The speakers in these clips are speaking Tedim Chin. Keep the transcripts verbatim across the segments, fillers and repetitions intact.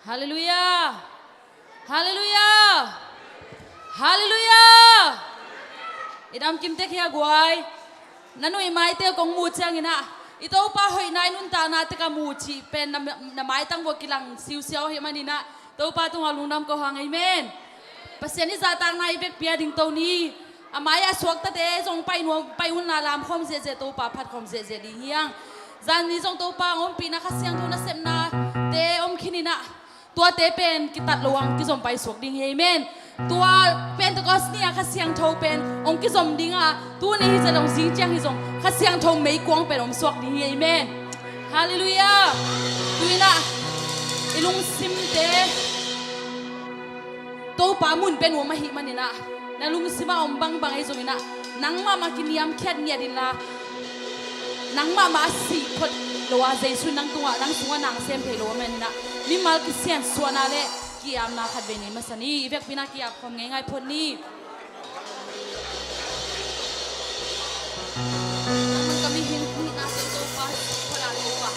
Halleluiah. Halleluiah. Halleluiah. I dam kim tek hia guai? Na nuih maite kong muh ciangin ah, i Topa hoihna, i nuntakna tek a muh cih pen na, na maitang vua kilang siusiau ahih manin ah, Topa tungah lungdam ko hang. Amen. Pasian i zahtakna i vekpi a ding to ni. A mai-ah suaktate zong pai nuam, pai unla lamkhawm ziahziah, Topa phatkhawm ziahziah ding hi hang. Zan ni zong Topa hong ompihna, Kha Siangtho nasepnate om khin in ah, tuate pen kitat lo hang kizom paisuak ding hi. Amen. Tua Pentecost ni-a Kha Siangtho pen hong kizom ding a, tuni hi zia dong zing ciang hi zong Kha Siangtho meikuang pen om suak ding hi. Amen. Halleluiah. Tu-in ah i lungsimte Topa mun pia nuam ahih manin ah, na lungsim a om bangbang ahi zongin ah, nang mahmah kiniamkhiat ngiat inla, nang mahmah a sih phot lo a, Jesu nang tungah, nang sungah na sem thei lo ahih manin ah, mimal kisiansuahna le ki-apna khatvei nei masa ni. I vekpi in ah ki-ap khawm ngeingai phot ni. Nangman ka mihing huhna teng Topa, sih phot a Topa,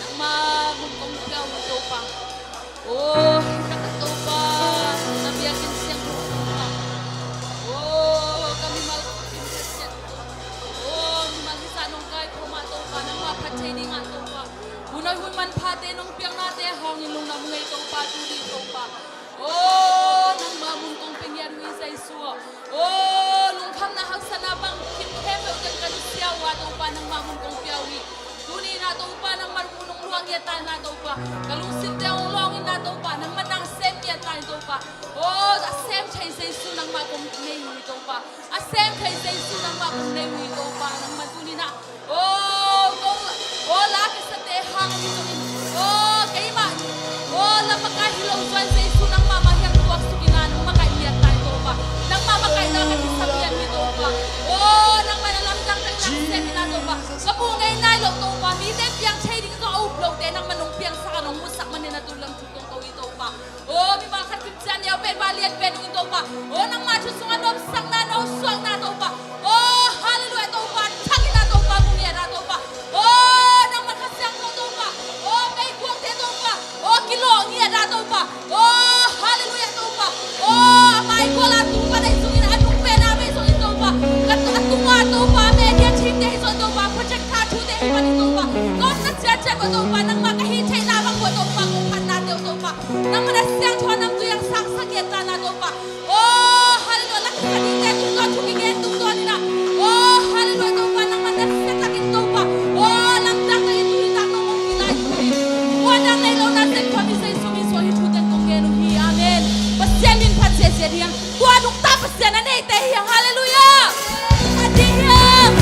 nangma mun kong pia uh Topa. Aw, hih takah Topa, na biakinn siangtho Topa. Aw, ka mimal kong pia siangtho Topa. Aw, mimal hih zah nong kaikhawm ah Topa, nangma phat thei dingah Topa, hun hoih hun manphate nong piaknate hangin lungdam ung ei Topa, tu ding Topa. Aw, nangma mun kong pia ngiat uh hi Jesu aw. Aw, lungkhamna haksatna bang kim khempeuh teng ka nusia uh a Topa, nangma mun kong pia uh hi. Tuni in ah Topa, nangma mun hong luah ngiat ta in ah Topa, ka lungsimte hong lawng in ah Topa, nangma na sem ngiat ta in Topa. Aw, a sem thei Jesu nangma kong nei uh hi Topa. A sem thei Jesu nangma kong nei uh hi Topa, nangma tuni in ah, aw, kong, aw, la kisate hang hi zongin, aw, keimah, aw, la makaih hi lo zuan Jesu nangma mah hiang tuaksuk in ah, nang makaih ngiat ta in Topa. Nangma makaihna ka kisam ngiat hi Topa. Aw, nangma na lamdang teng na sem in ah Topa, ka muh ngei nai lo Topa, mite piang thei ding zong a up lote nangma nong piangsak a nong musak manin ah tu lam thu kong ko hi Topa. Aw, mimal khat kim cian neu pen va lian pen ung in Topa. Aw, nangma thu sungah nopsakna, nosuakna Topa. Aw, halleluiah Topa, thak in ah Topa, mu ngiat ah Topa. Aw, nangma Kha Siangtho Topa. Aw, meikuangte Topa. Aw, kilawh ngiat ah Topa. Aw, halleluiah Topa. Aw, a maigual a tung pan ahi zongin, a nung pen a vei zongin Topa, ka, a tungah Topa, media teamte hi zong Topa, projector thute hi pan in Topa, ka omna ciatciat uh Topa, nangma ka hih theihna bang uh Topa, kong phatnate uh Topa, nangma na siangtho a namtui hong saksak ngiat ta in ah Topa. Aw, halleluiah, la kisa dingte tungtawn thu kigen tungtawn in ah, aw, halleluiah Topa, nangma na siangtho takin Topa, aw, lamdang takin tuni tak nong hong kilai uh hi. Aw, nang nei lo na sem khawm hi Jesu min suang hi thu teng kong gen uh hi. Amen. Pasian min phat ziahziah ding. Tua nungta Pasian a neite hi hang. Halleluiah. A ding hi hang.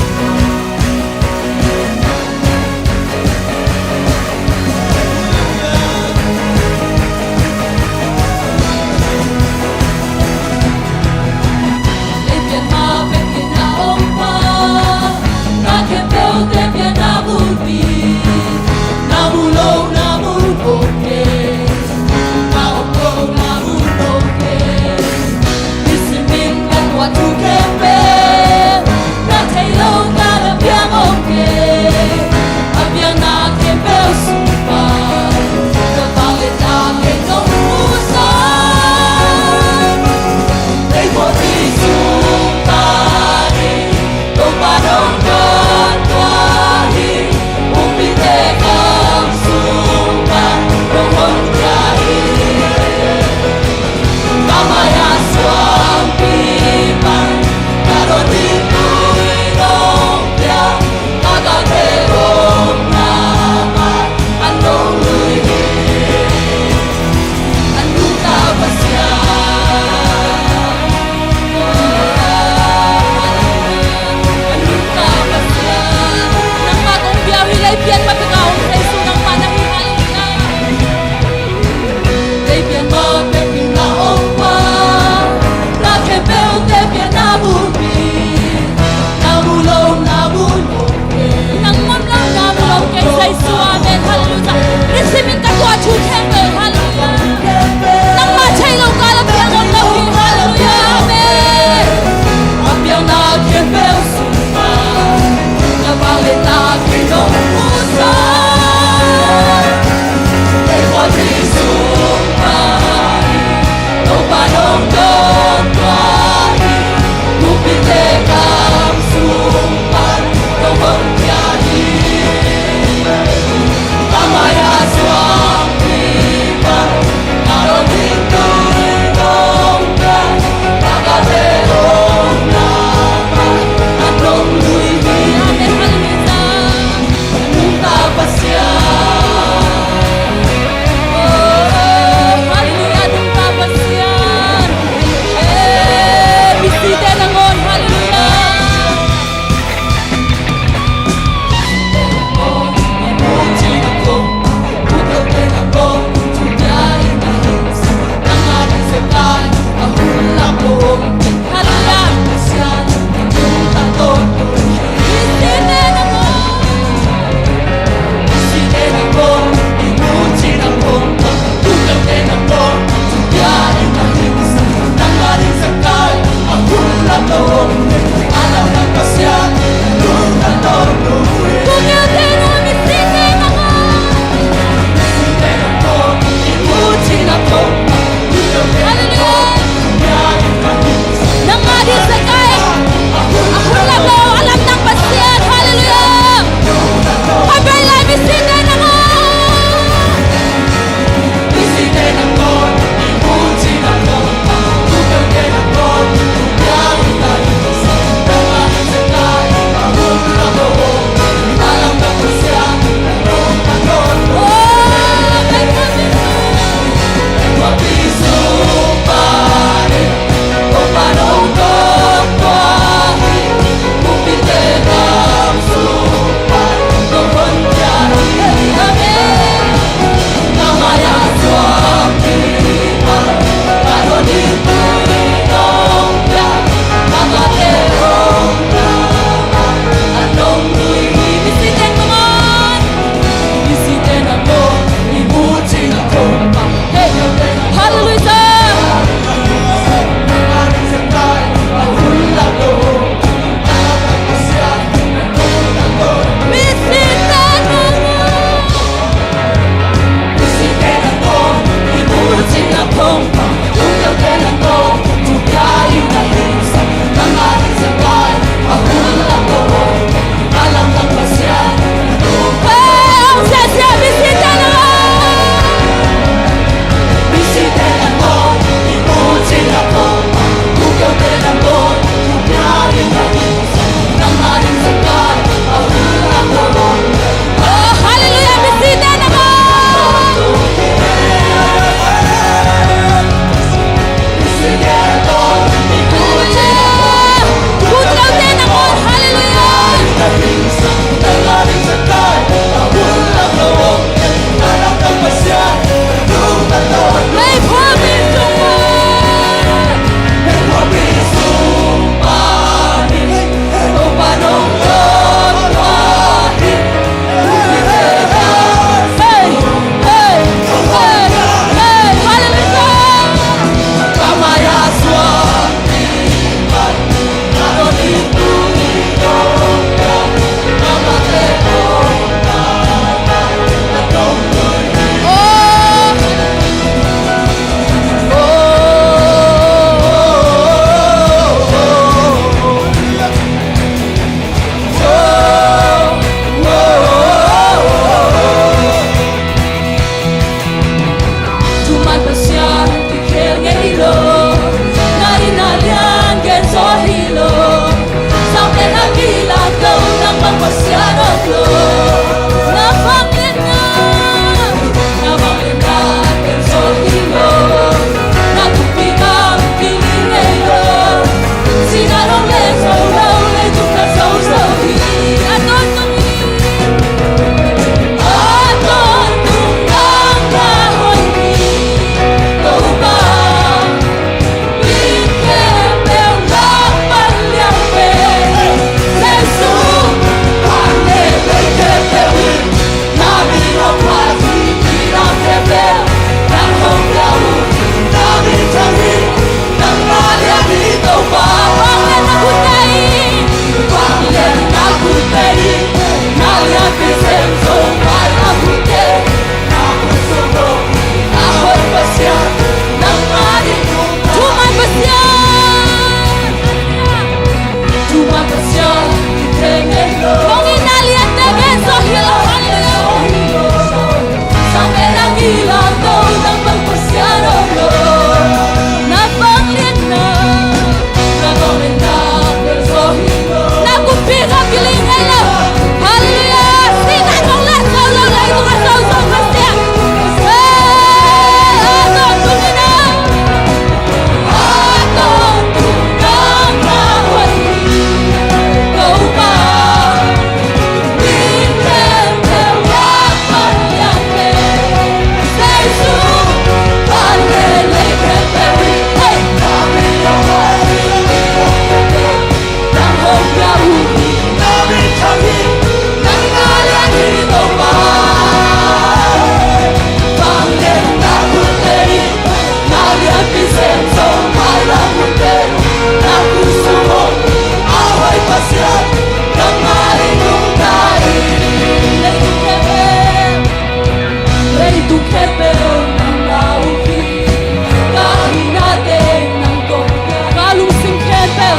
Ka lungsim khempeuh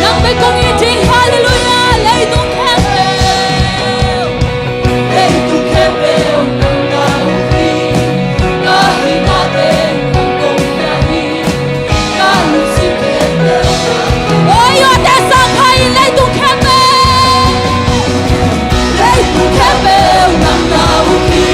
nang bek kong it ding. Halleluiah. Leitung khempeuh, leitung khempeuh nang na uh hi. Ka hinate nang kong na hi. Ka lungsim khempeuh. Oi, ute sangkhai, leitung khempeuh, leitung khempeuh nang na uh hi.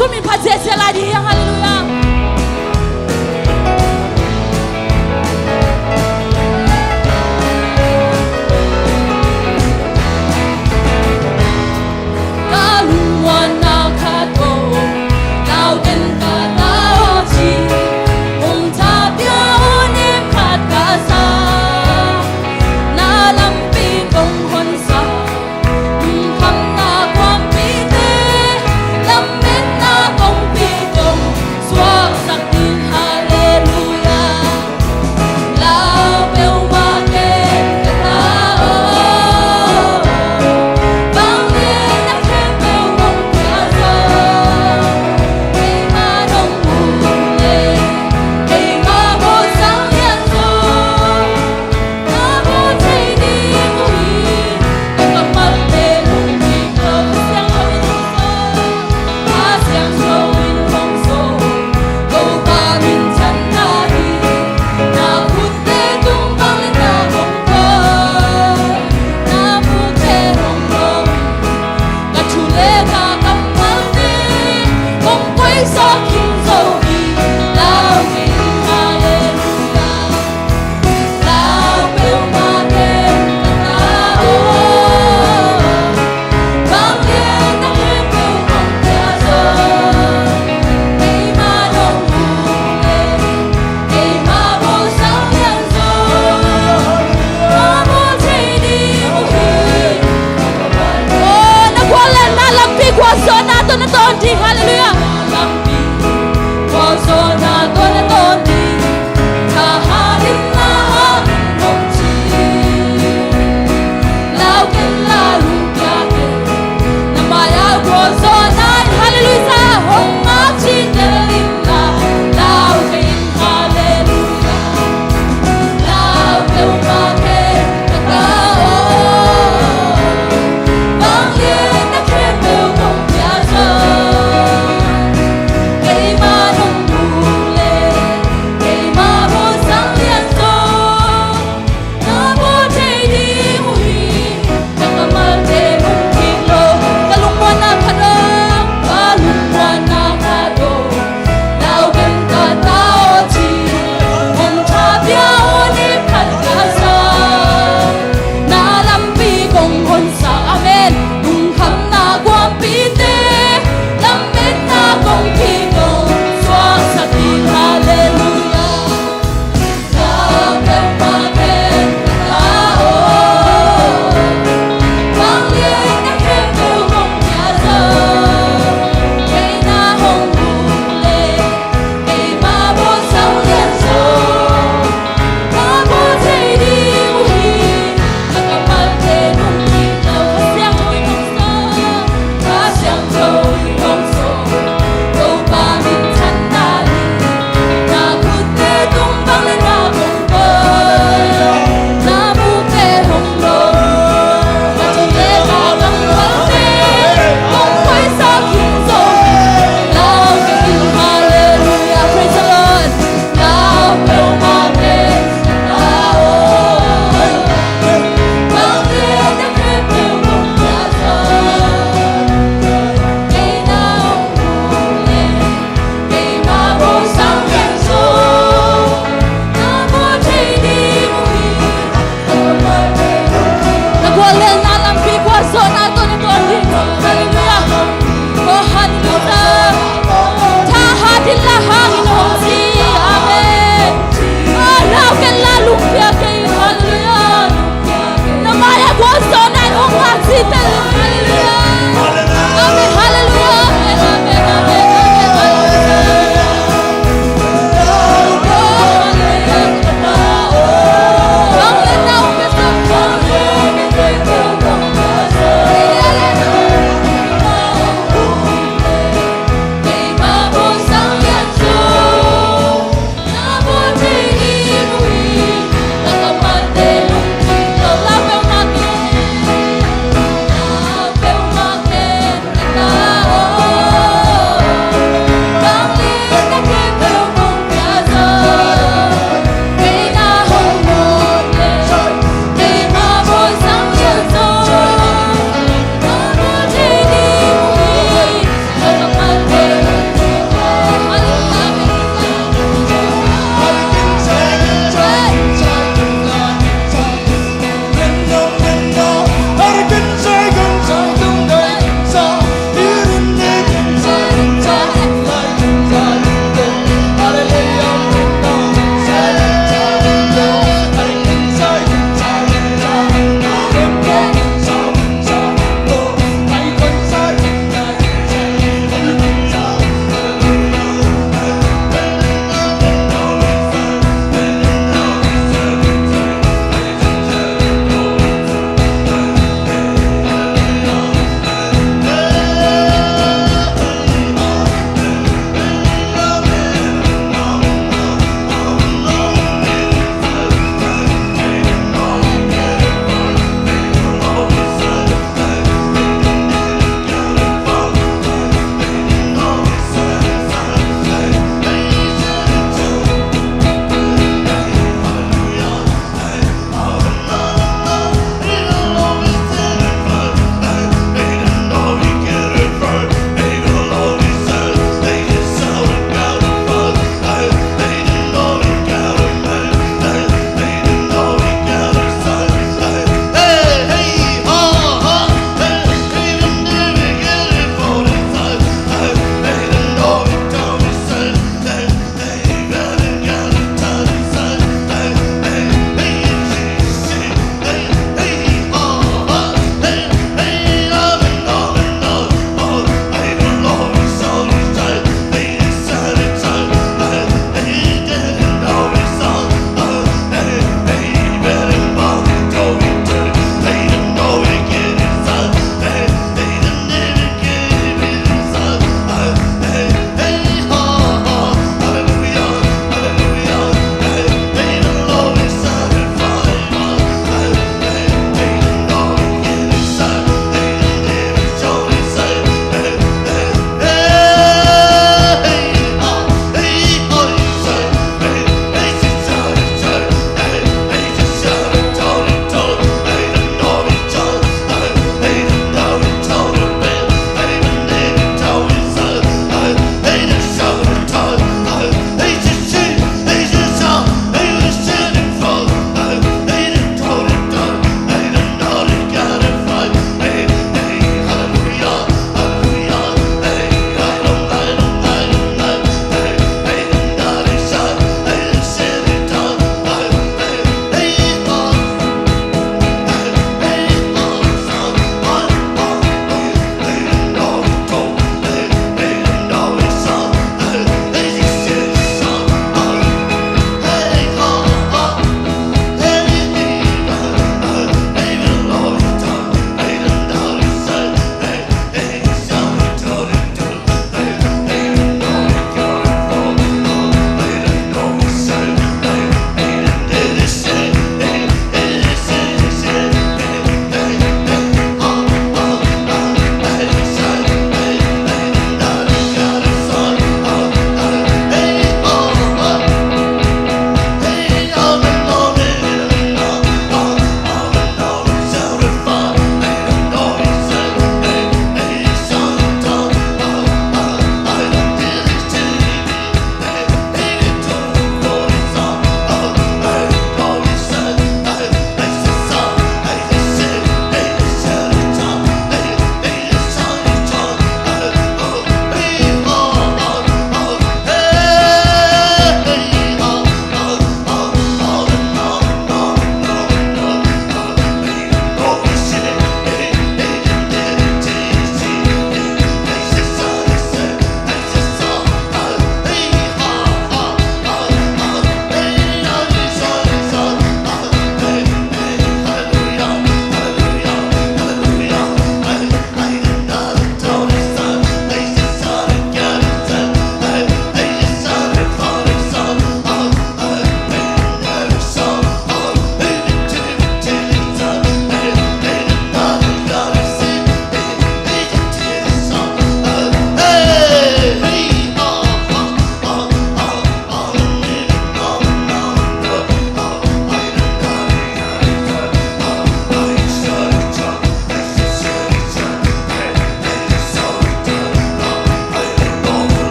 Tumin phat ziahziah lai dih hi hang. Halleluiah. Ka lungmuanna khat aw, lau den ka ta aw ci. Hong thapia aw, nem khat ka za. Na lampi kong honsa. Lungkhamna khuampite, lametna kongpi kong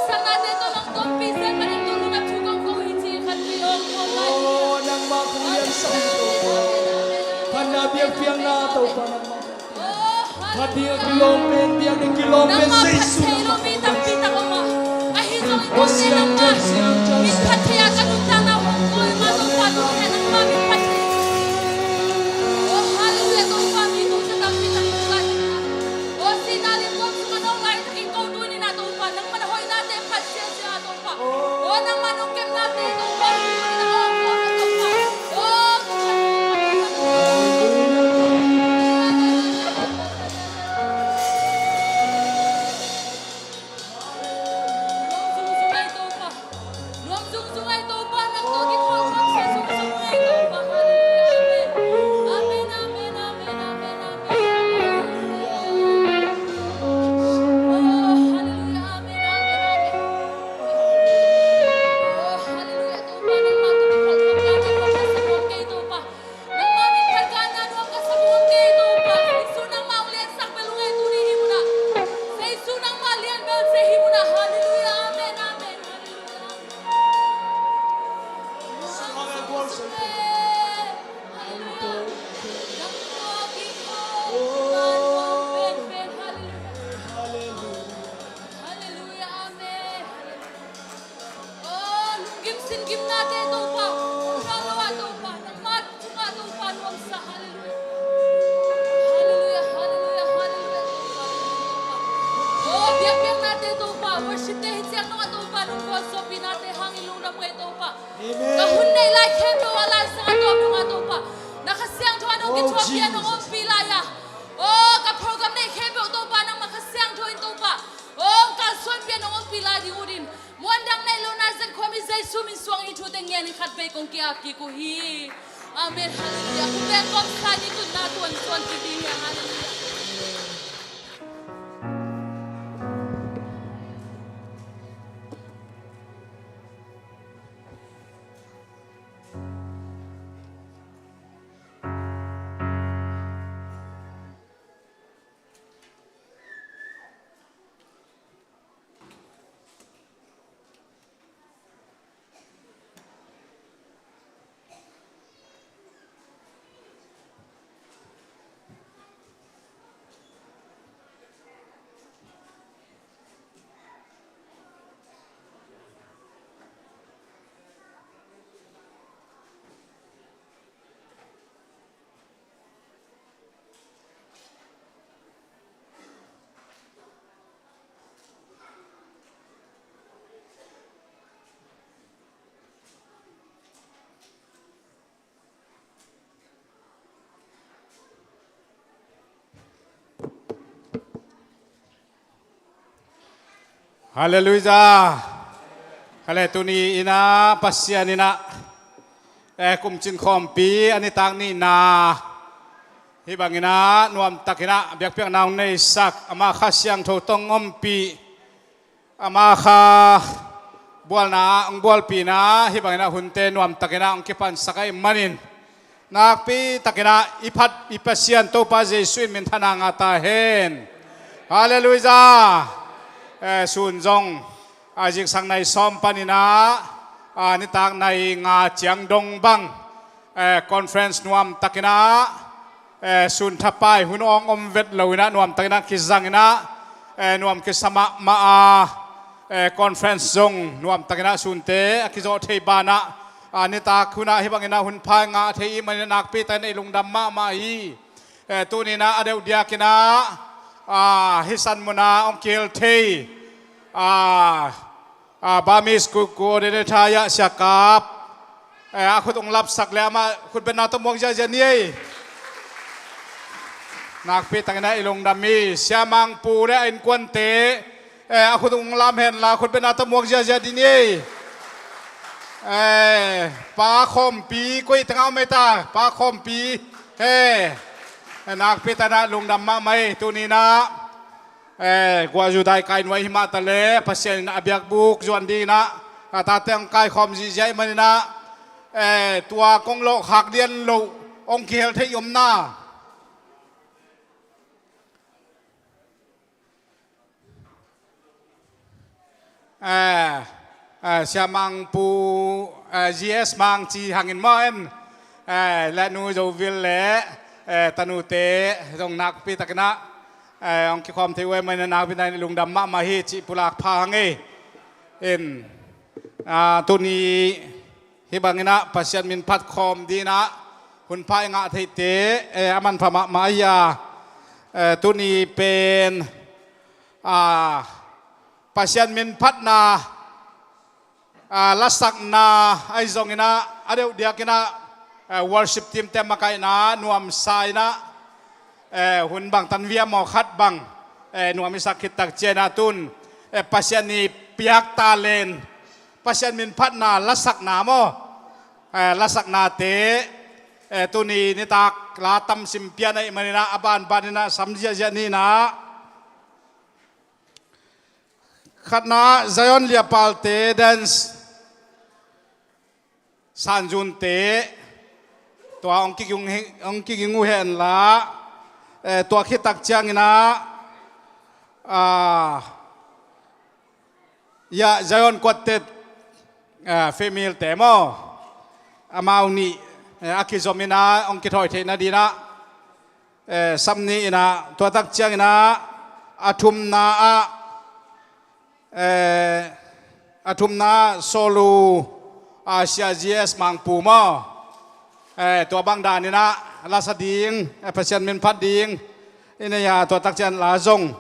Sanate tawh nang tawmpi zen manin tawh nunga thu kong ko hi ci khat pi aw ko lai. Aw, nangmah kong liansak hi Topa. Phatna biakpiakna Topa nangmah. Aw, hallelujah. Phat ding a kilawm pen, biak ding kilawm pen, nangmah phat thei lo mi tampi tak om a. Ahi zongin aw, Siangtho, Siangtho, mi phat thei a ka nuntakna hong kawi mah Topa, Topa nangmah mi phat thei. Aw, hallelujah, Topa mi nungsa tampi tak om lai. Aw, sihna lian kawm sungah nong lai takin ko tuni-in ah Topa nangmah na hoihnate phat siasia a Topa. Aw, nangmah nong kepnate Topa. Aw, Topa. Nuam zungzung ai Topa. Nuam zungzung ai Topa, nang tawh kikhawlna zungzung ai Topa. Hallelujah. Amen. Amen, amen, amen, amen, amen. Oh, hallelujah. Amen, amen, amen. Oh, hallelujah. Topa, nangmah tawh kikhawlna zungzung ai Topa. Nangmah min phat ka na nuam ka sa nuam kei Topa. Jesu nangmah hong liansak bel uh ngei tuni hi munah. Jesu nangmah lian bel se hi munah. Hallelujah. Amen. Amen. Hallelujah. Hallelujah. Hallelujah. Amen. Hallelujah. Oh, lunggim singgimnate Topa, hong rau lo ah Topa, nangmah tungah Topa nuamsa, hallelujah. Hallelujah, hallelujah, hallelujah, Topa, Topa. Oh, biakpiaknate Topa, worship te hi ciang nungah Topa, nong gualzawhpihnate hangin lungdam ngei Topa. Amen. Ka hun neih lai khempeuh ah Lai Siangtho a tungah Topa, na Kha Siangtho a nong kithuahpih a nong ompih lai ah. Oh, ka program neih khempeuh Topa, nangmah Kha Siangtho in Topa, oh, kalsuanpih a nong ompih lai ding uh din. Muan dang nei lo na zet khua mi Jesu min suang i thute ngen in khat vei kong ki-ap kik uh hi. Amen. Hallelujah. Khut beng kawm sa ni, tutna tuan suan kik ding hi. Hallelujah. Hallelujah. Hale tuni in ah Pasian in ah, eh, kumcin khawmpi a nitak nihna hih bangin ah nuamtakin ah biakpiakna hong neisak, ama Kha Siangtho tawh hong ompih, ama Kha bualna ah hong bualpihna hih bangin ah hunte nuamtakin ah hong kipansak ahih manin nakpi takin ah i phat i Pasian Topa Jesu in minthanna ngah ta hen. Hallelujah. Eh, sun zong, ah, zingsang nai sawm panin ah, ah, nitak nai nga ciang dong bang, eh, conference nuamtakin ah, eh, sun thapai hun awng om vet lo in ah nuamtakin ah kizang in ah, eh, nuam kisa mahmah a, eh, conference zong nuamtakin ah sunte a kizawh thei banah, ah, nitak hun ah hih bangin ah hun pha i ngah thei i hih manin ah nakpi takin ah i lungdam mahmah hi. Eh, tuni in ah a deuh diakin ah, ah, hih san mun ah hong kihel thei, ah, ah, Burmese co-, coordinator ah Sia Kap, eh, a khut hong lapsak le amah khutbetna tawh muak ziahziah ni ei. Nakpi takin ah i lungdam hi. Sia Mang Pu le a innkuante, eh, a khut hong lam henla khutbetna tawh muak ziahziah ding ni ei. Eh, Pa Khawmpi, koi tengah om ei ta, Pa Khawmpi. He, eh, nakpi takin ah lungdam mahmah hi. Tuni in ah, eh, guah zu dai kai nuai hi mah ta leh Pasian in a biakbuk zuan dingin ah a tate hong kaikhawm zihziah ahih manin ah, eh, tua kong lawhkhak lian loh hong kihel thei i om na. Eh, eh, Siamang Pu, eh, G S Mang ci hangin maw en, eh, le Nu Zo Vil le, eh, tanute zong nakpi takinah, eh, hong kikhawm thei uh e, maina nakpi takin lungdam mahmah hi cih pulak pha hang ei. In, ah, tuni hih banginah Pasian min phat khawm dinah hun pha i ngah theihte, eh, a manpha mahmah ahi a, eh, tuni pen, ah, Pasian min phatna, ah, lasakna ahi zonginah a deuh diakinah, eh, worship team te makaihna nuamsa inah, eh, hun bangtan viam aw khat bang, eh, nuam i sak khit tak cianah tun, eh, Pasian i piak talent, Pasian min phatna lasakna maw, eh, lasaknate, eh, tuni nitak la tam sim pian ahih maninah a banbaninah sam ziahziah ninah, khatna Zion Liapalte dance, Sanzunte, tua hong kiging uh henla, eh, tua khit tak cianginah, ah, ya Zion Quartet, ah, family te maw, amau nih, eh, a kizominah hong kithawi theihna dinah, eh, sam ni inah, tua tak cianginah a thumna ah, eh, a thumna ah Solu, ah, Sia G S Mangpu maw, eh, tua bang daninah lasa ding, eh, Pasian min phat ding i nei a, tua tak ciang la zong,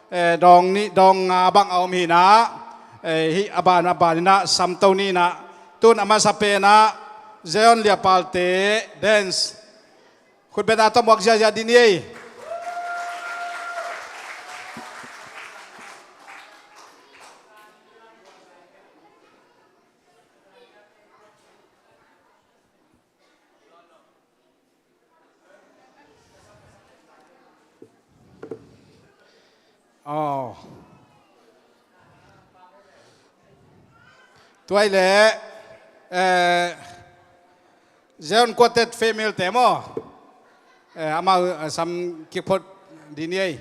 eh, dawng nih dawng nga bang a om hinah, eh, hih a ban a baninah samto ninah, tun a masa penah Zion Liapalte dance. Khut beng a tawh muak ziahziah dih ni ei. Aw. Tua ahih leh, eh, Zion Quartet family te maw, eh, amau, eh, sam kiphot dih ni ei.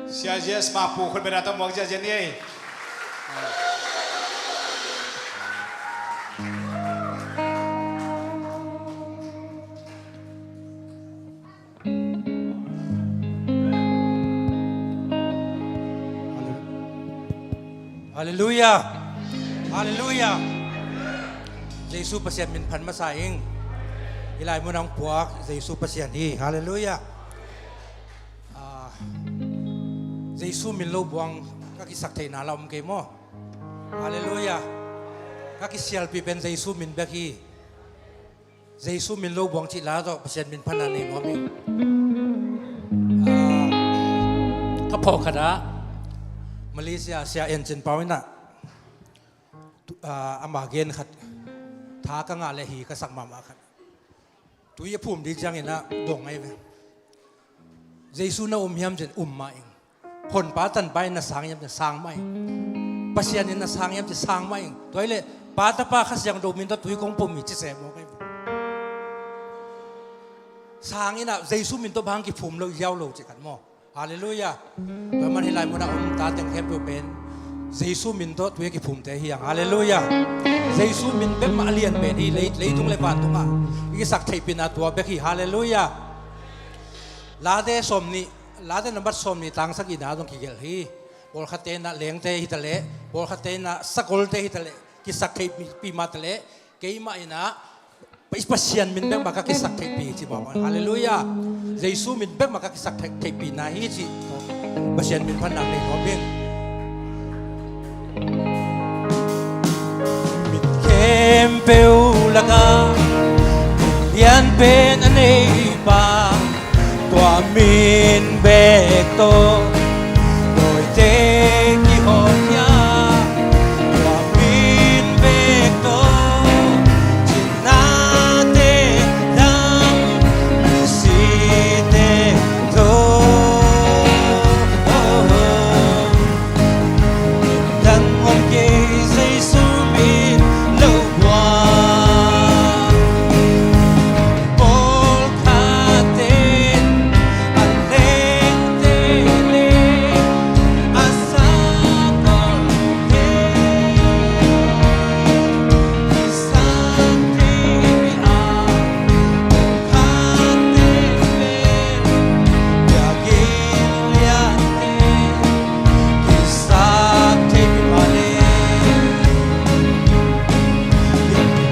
Sia Jes Mapu khut beng a tawh muak ziahziah ni ei. Halleluiah. Halleluiah. Jesu Pasian min phat masa ing. Hih lai mun ah hong puak Jesu Pasian hi. Halleluiah. Ah, Jesu min lo buang ka kisak theihna la om kei maw? Halleluiah. Ka kisialpih pen Jesu min bek hi. Jesu min lo buang cih la tawh Pasian min phatna nei nuam hi. Ah, ka phawk khat ah Malaysia Sia En Cin Pau in ah, tu-, ah, ama gen khat, tha ka ngah leh hi ka sak mahmah khat. Tui a phum ding ciangin ah dong ahi ve. Jesu na um hiam cin, um mah ing. Honpa Tanpa in na sang hiam cin, sang mah ing. Pasian in na sang hiam cin, sang mah ing. Tua hi leh Pa, Tapa, Kha Siangtho min tawh tui kong pum hi ci se mawk ahi ve. Sang in ah Jesu min tawh bang kiphum lo, liau lo ci khat maw? Halleluiah. Tua man hih lai mun ah om ta teng khempeuh pen Jesu min tawh tui a kiphumte hi hang. Halleluiah. Jesu min bek mah a lian pen hi, lei, leitung le vantung ah i kisak theihpihna tua bek hi. Halleluiah. Late sawmnih, Late nambat sawmnih tang sagihna zong kigelh hi. Pawlkhatte in ah lengte hi ta leh, pawlkhatte in ah sakolte hi ta leh, kisak theihpih mah ta leh, keimah in ah Pa-, Pasian min bek mah ka kisak theihpih hi ci mawk. Halleluiah. Jesu min bek mah ka kisak theih, theihpihna hi ci. Pasian min phatna nei nuam ing. Min khempeuh lakah min lian pen a neipa, tua min bek tawh dawite kihawlkhia, tua min bek tawh cihnate dam, misite thaw. Dang om kei, Jesu min lo buang. Pawlkhatte in a lengte le a sakolte kisang thei a, pawlkhatte le biakinn liante kisak thei mah leh,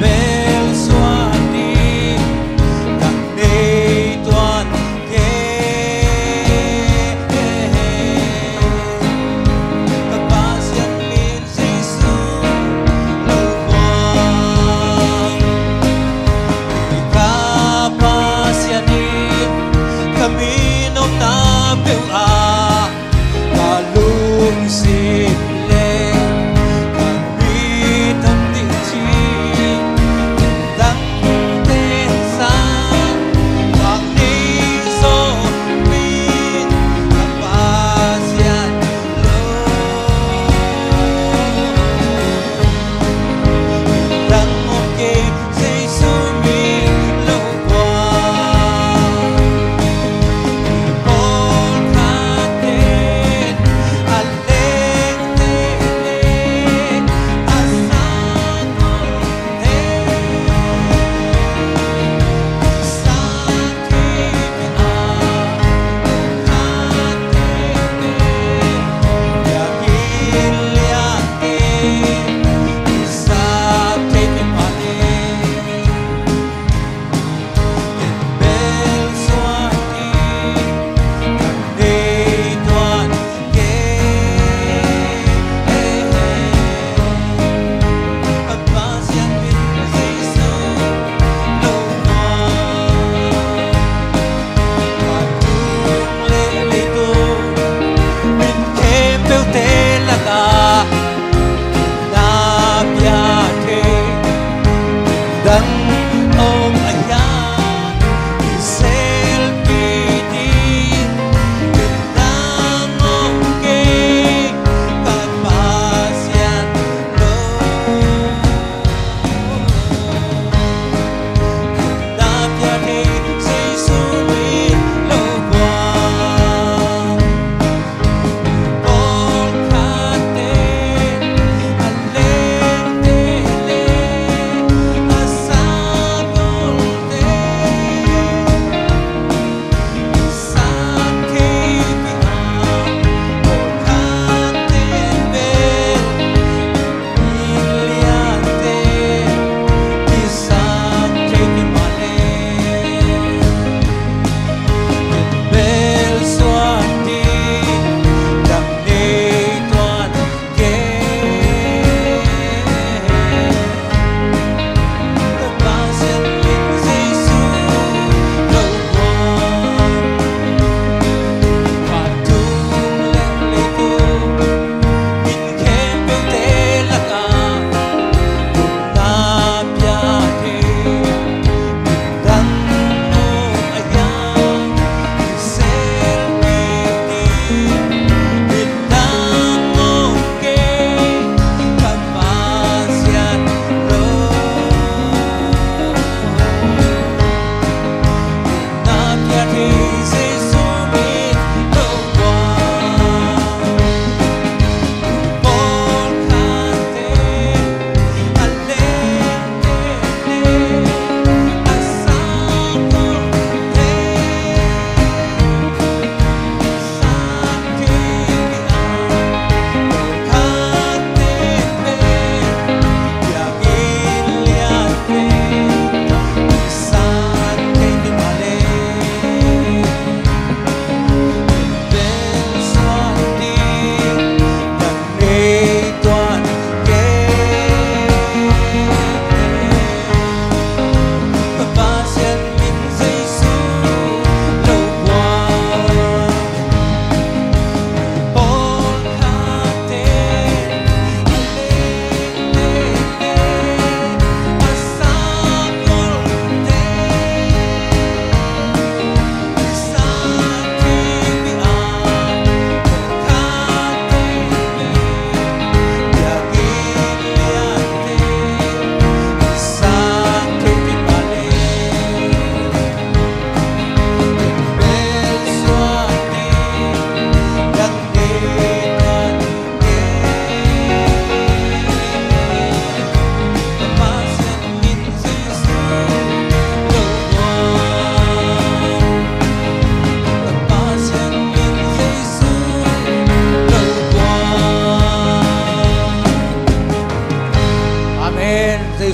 bel suan ding ka nei tuan kei. Ka Pasian min Jesu lo buang. Ka Pasian in ka min omna peuh ah ka lungsim le ka mit om ding ci. Dangte sang bang nei zo min ka Pasian lo. Dang om kei, Jesu min lo buang. Pawlkhat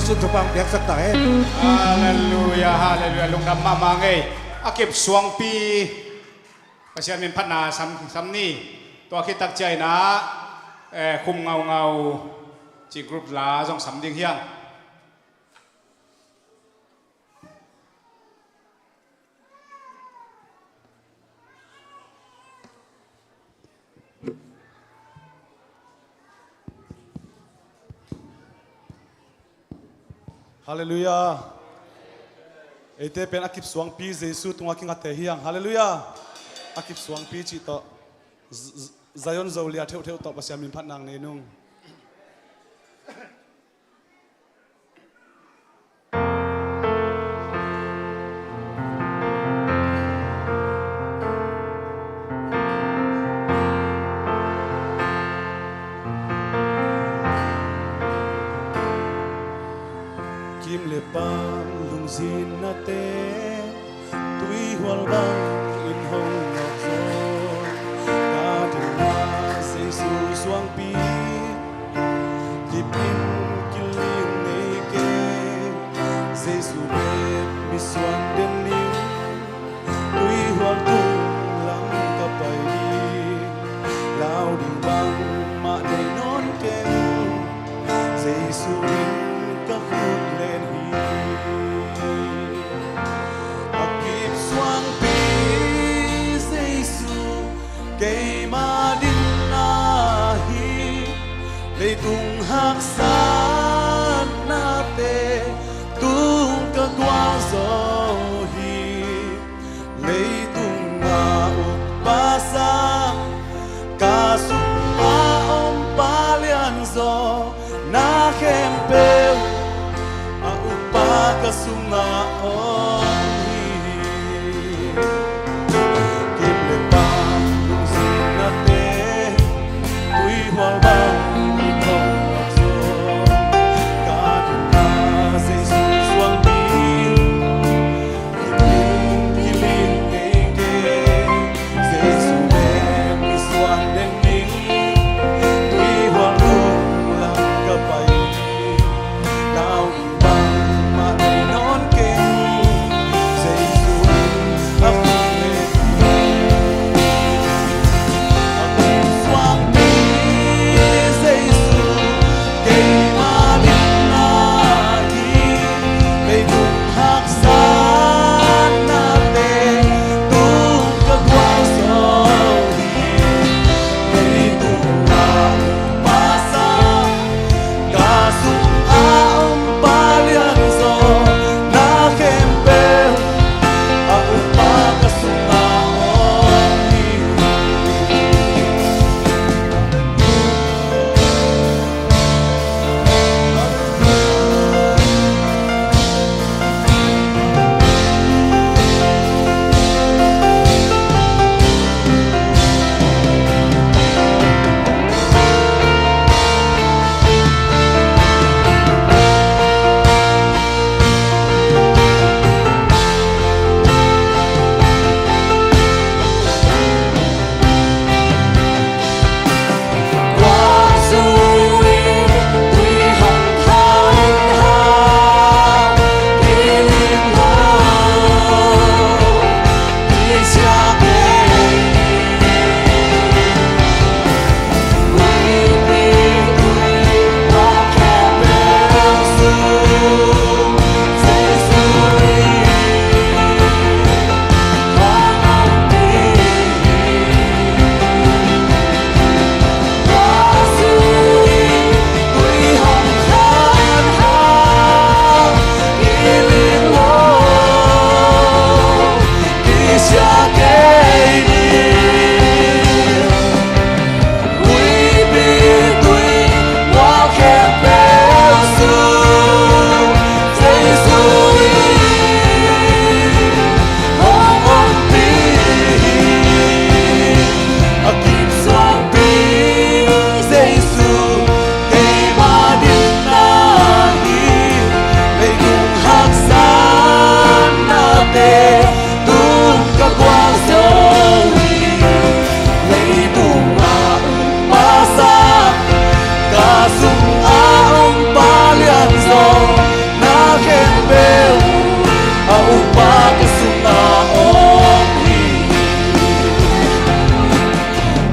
Cun thupha piaksak ta hen. Halleluia, halleluia. Lungdam mahmah ngei. A kip suangpi Pasian min phatna sam, sam ni. Tua khit tak ciangin ah, eh, Khum Ngaungau ci group la zong sam ding hiang. Halleluia. Eite pen a kip suangpi Jesu tungah kingate hiang. Halleluia. A kip suangpi cih tawh Z-, Z-, Zion Zolia theuhtheuh tawh Pasian min phatna nei nung. Kim le pam lungzinnate tuihual bangin hong nawk zaw. Ka dinna Jesu suangpi kip in kilim ngei kei. Jesu bek misuan den ning tuihual tung lam ka pai ding. Lau ding bangmah nei nawn keng. Jesu in ka khut len hi. A kip suangpi Jesu keima dinna hi. Leitung haksatnate tung ka gualzo hi. Leitung a ukpa sang ka sungah om pa lianzaw na khempeuh a ukpa ka sungah om hi. Kip le pam lungzinnate tuihual bangin hong nawk zaw.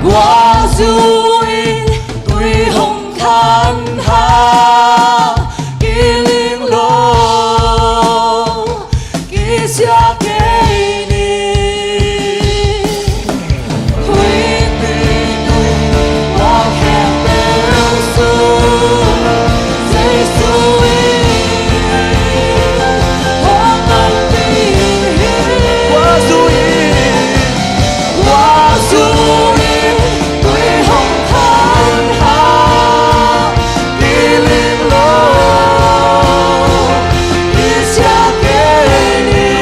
Tua zu in tui hong khan hang, kiling lo, kisia kei ni. Huipi tui, tua khempeuh sung Jesu in hong ompih hi. Tua zu in, tua zu in tui hong khan hang, kiling lo, kisia kei ni.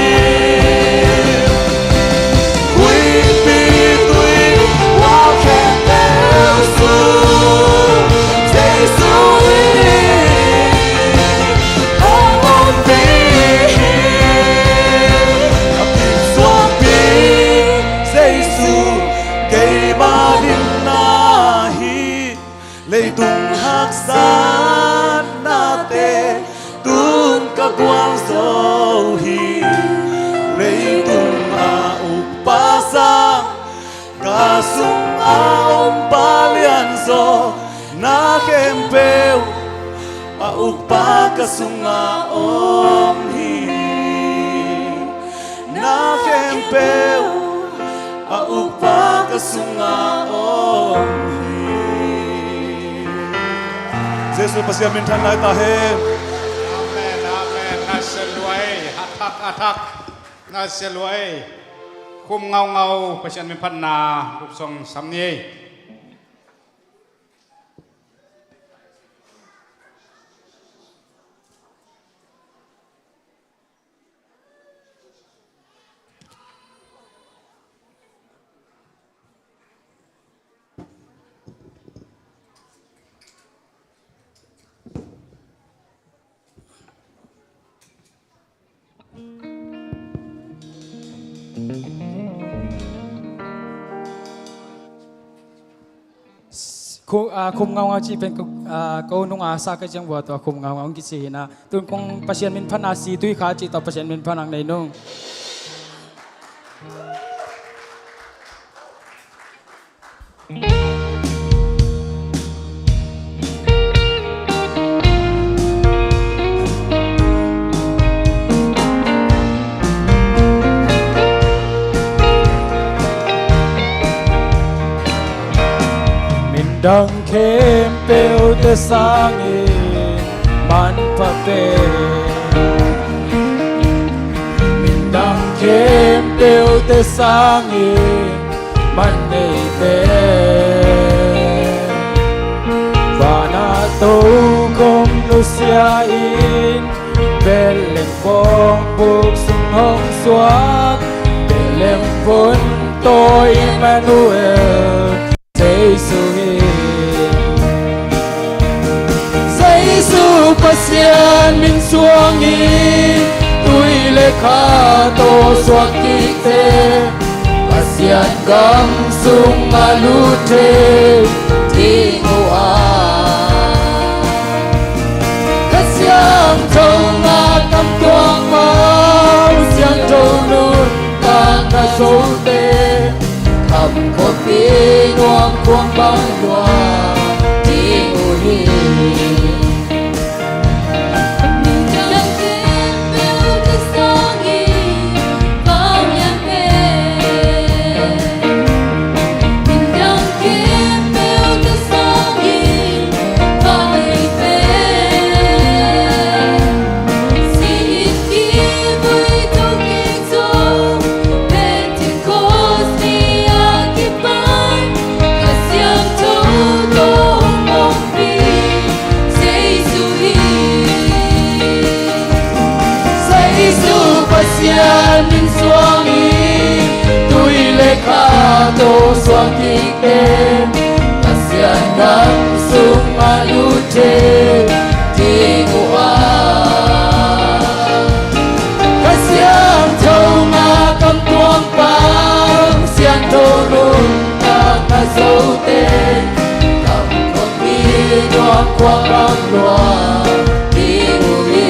Huipi tui, tua khempeuh sung Jesu in hong ompih hi. A kisuanpih Jesu keima ding na hi. Leitung haksatnate tung ka gualzo hi. Leitung a ukpa sang, ka sung a ompa lianzaw, na khempeuh a ukpa ka sungah om hi. Na khempeuh a ukpa ka sungah om hi. Jesu Pasian minthan lai ta hen. Amen, amen. Na sia lua ei, a thak, a thak. Na sia lua ei. Khum ngaungau Pasian minphatna lupsong sam ni ei. Khu-, ah, khum ngaungau cih pen ko, ah, ko nung a sa ka ciang vua tua khum ngaungau hong kici hi na. Tun kong Pasian minphatna si tui kha cih tawh Pasian minphatna nei nung. Mindang khempeuhte sangin manpha pen, mindang khempeuhte sangin man nei pen, vana tokhom nusia in Bethlehem kawng buk sung hong suak, Bethlehem vun tawh Emmanuel Jesu hi. Jesu Pasian min suangin tui le kha tawh suak kikte, Pasian gam sungah lut thei ding uh a, Kha Siangtho ngah kam tuak Pasian siangtho nuntakna zote, kham khuapi nuam khuang bang lua ding uh hi. Jesu Pasian min suangin tui le kha tawh suak kikte, Pasian gam sungah lut thei ding uh a, Kha Siangtho ngah kam tuak Pasian siangtho nuntakna zote, kam khuapi nuam khuang bang lua ding uh hi.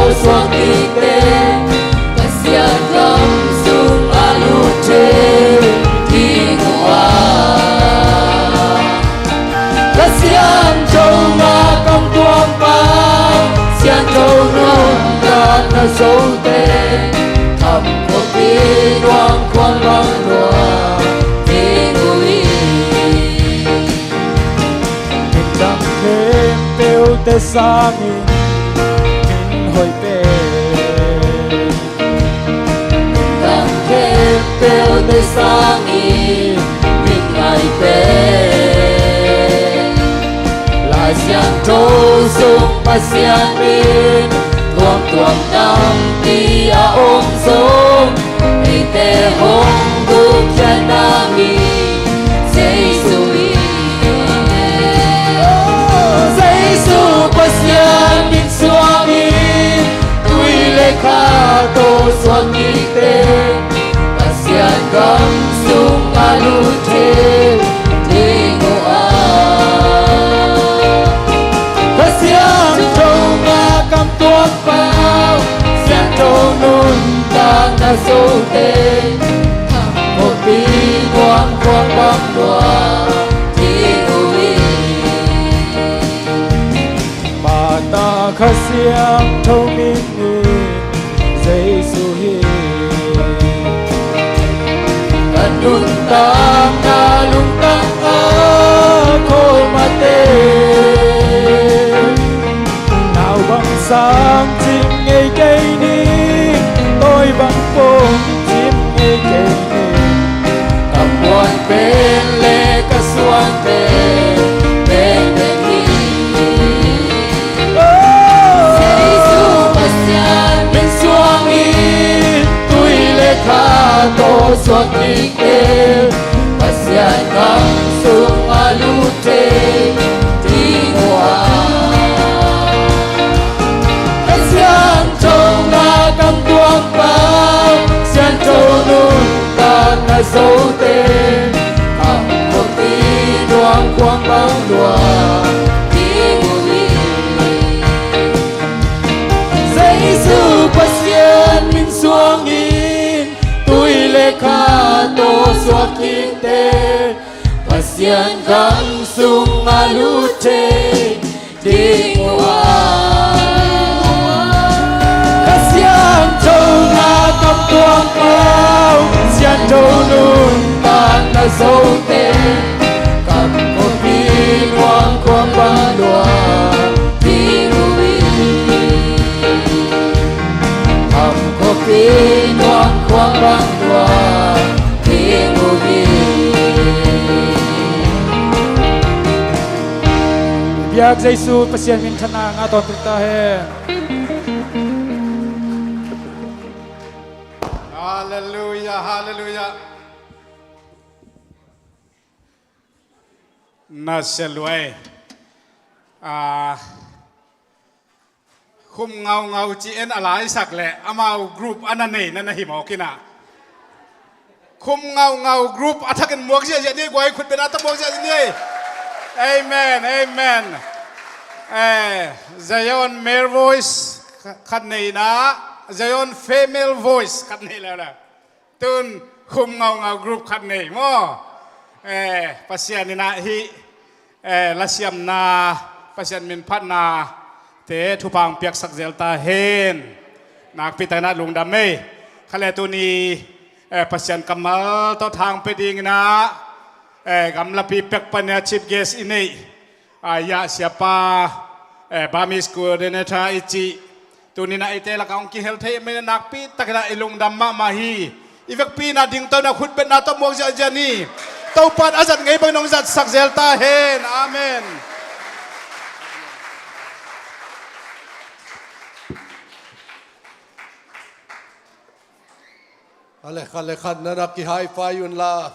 Suang dingte Pasian gam sungah lut thei ding uh a, Kha Siangtho ngah kam tuam pau, siangtho nuntakna zote, Khamkhawmpi nuam khuang bang lua ding uh hi. Min dang khempeuhte sangin min hoih pen, min dang khempeuhte sangin min ngai pen, Lai Siangtho sung Pasian min tuamtuam tampi a om zong, eite hong gupkhiatna mi Jesu hi. Jesu Pasian min suangin tui le kha tawh suak dingte Pasian gam sungah lut thei ding uh a, Kha Siangtho ngah kam tuam pau, siangtho nuntakna zote, Khamkhawmpi nuam khuang bang lua ding uh hi. Mah ta Kha Siangtho min in Jesu hi. Ka nuntakna lungtang a khawm a te, nau bang sang cim ngei kei ni, tawi bang pong cim ngei kei ni. Ka muan pen le ka suang pen penpen hi. Oh, Jesu Pasian min suangin tui le kha tawh suak dingte Pasian gam sungah lut thei ding uh a, Kha Siangtho ngah kam tuam pau, siangtho nuntakna zote, Khamkhawmpi nuam khuang bang lua ding uh hi. Jesu Pasian min suangin tui le kha tawh suak dingte Pasian gam sungah lut thei ding uh a, Kha Siangtho ngah kam tuam pau, siangtho nuntakna zote, Khamkhawmpi nuam khuang bang lua ding uh hi. Khamkhawmpi nuam khuang bang lua ding uh hi. Biak Jesu Pasian minthanna ngah tawntung ta hen. Halleluiah, halleluiah. Na sia luai. Ah, Khum ngaungau ci-in a laisak le amau group a na nei na na hi mawk inah. Khum ngaungau group a thakin muak ziahziah ni, guai khut bena tawh muak ziahziah ni. Amen, amen. Eh, Zion male voice khat nei inah, Zion female voice khat nei leuleu. Tun khum ngaungau group khat nei maw? Eh, Pasian inah hih, eh, lasiamna, Pasian min phatna te thupha hong piaksak zel ta hen. Nakpi takin ah lungdam ei. Kha le tuni, eh, Pasian kammal tawh thang pia ding inah, eh, gamlapi pek pan a chief guest i neih, ah, Yah Siapa, eh, Burmese coordinator i cih, tuni inah eite lakah hong kihel thei manin nakpi takin ah i lungdam mahmah hi. I vekpi inah dingto inah khut betna tawh muak ziahziah ni. Topa in a zat ngei bangin hong zatsak zel ta hen. Amen. A le khat le khat na na ki-high five unla,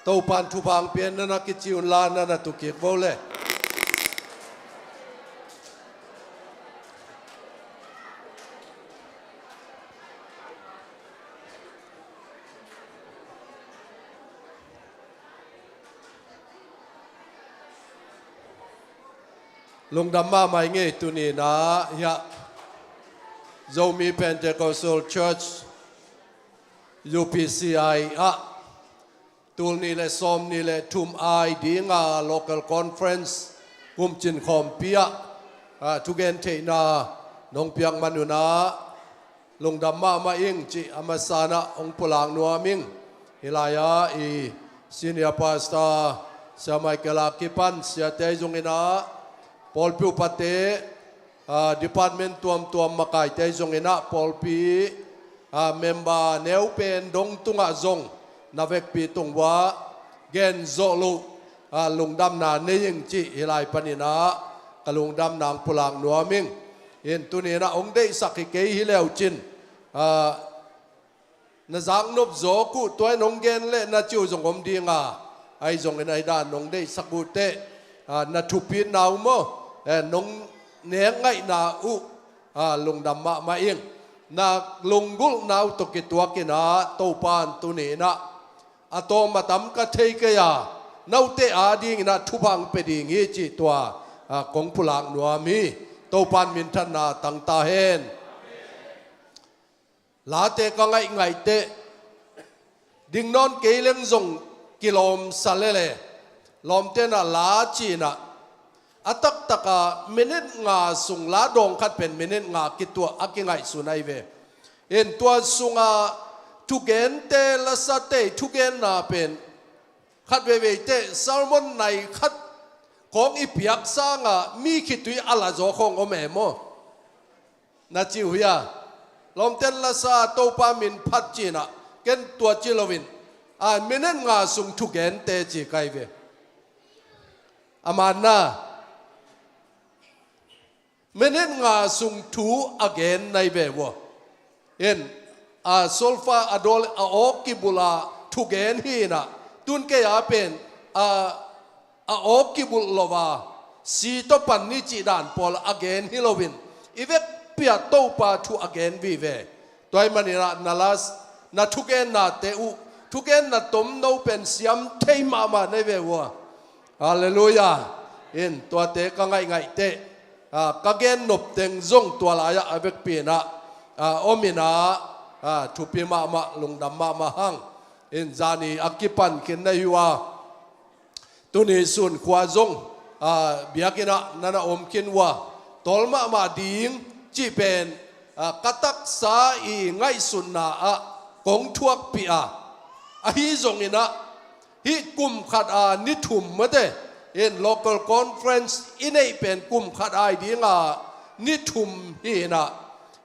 Topa in thupha hong pia in na na kici unla, na na tu kik vo le. Lungdam mahmah ing ei. Tuni inah, Yah, Zomi Pentecostal Church, U P C I ah tul nih le sawm nih le thum ai dinga local conference kumcin khawmpi ah, ah, thugen theihna nong piak manun ah lungdam mahmah ing cih a masa-in ah hong pulak nuam ing. Hih lai-ah i senior pastor Sia Michael a kipan siate zongin ah pawlpi upate, ah, department tuamtuam makaite zongin ah pawlpi, ah, member neu pen dong tungah zong na vekpi tung uah gen zawh loh, ah, lungdamna nei ing cih hih lai panin ah ka lungdamna hong pulak nuam ing. In tuni-in ah hong deihsak hi kei hi leu cin, ah, na zaknop zawk uh, tua in hong gen leh na ci uh zong om ding a, ahi zongin ahi dan nong deihsak uh teh, ah, na thupitna uh maw, eh, nong nek ngaihna uh, ah, lungdam mahmah ing. Na lunggulhna uh tawh kituakin ah Topa in tuni-in ah a tawm a tam ka thei kei a, note adingin ah thupha hong pia ding hi cih tua, ah, kong pulak nuam hi. Topa in minthanna tang ta hen. Late ka ngaihngaih teh ding nawn kei leng zong kilawmsa lel e. Lawmte in ah la ci-in ah a taktak a minit nga sung, la dawng khat pen minit nga kituah a kingaihsun ahi ve. In tua sungah thugente, lasate thugenna pen khat veivei teh sermon nai khat khawng i piak sangah mi khitui a la zaw khawng om e maw? Na ci uh hia? Lawmte in lasa Topa min phat ci-in ah, ken tua ci loin, a minit nga sung thugente ci ka hi ve. A manna minit nga sung thu a gen na hi ve ua. In, a solfa a dawl a awk kibulh a thugen hi-in ah, tun kei a pen a a awk kibulh lo a, si tawh pan ni cih dan pawl a gen hi loin, i vekpi-a Topa thu a gen vive. Tua ahih manin ah na las, na thugennate uh, thugenna tomno pen siam thei mahmah na hi ve ua. Halleluiah. In tuate ka ngaihngaih teh, ah, ka gen nop teng zong tua lai-ah a vekpi-in ah, ah, om in ah, ah, thupi mahmah, lungdam mahmah hang. In zani a kipan khin na hi ua. Tuni sun khua zong, ah, biakinn ah na na om khin ua, tawl mahmah ding cih pen, ah, ka taksa i ngaihsutna ah kong thuakpih a, ahi zongin ah hih kum khat a ni thum mate, in local conference i neih pen kum khat ai dinga ni thum hi-in ah,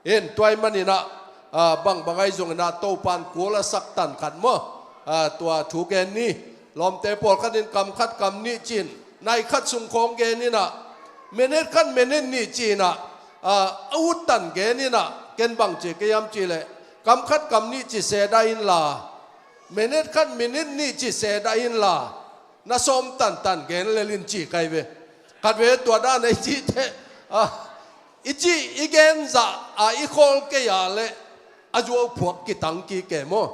in tua ahih manin ah, ah, bangbang ahi zongin ah Topa in kul a sak tan khat maw, ah, tua thu gen ni. Lawmte pawlkhat in kam khat kam nih ci-in, nai khat sung khawng gen in ah, minit khat minit nih ci-in ah, ah, a ut tan gen in ah, ken bang ci ka hiam cih leh, kam khat kam nih ci se dah inla, minit khat minit nih ci se dah inla, na sawm tantan gen lel in ci ka hi ve. Khat ve tua dan a i cih teh, ah, i cih i gen zah a i khawl kei a leh a zuau phuak kitang kik e maw.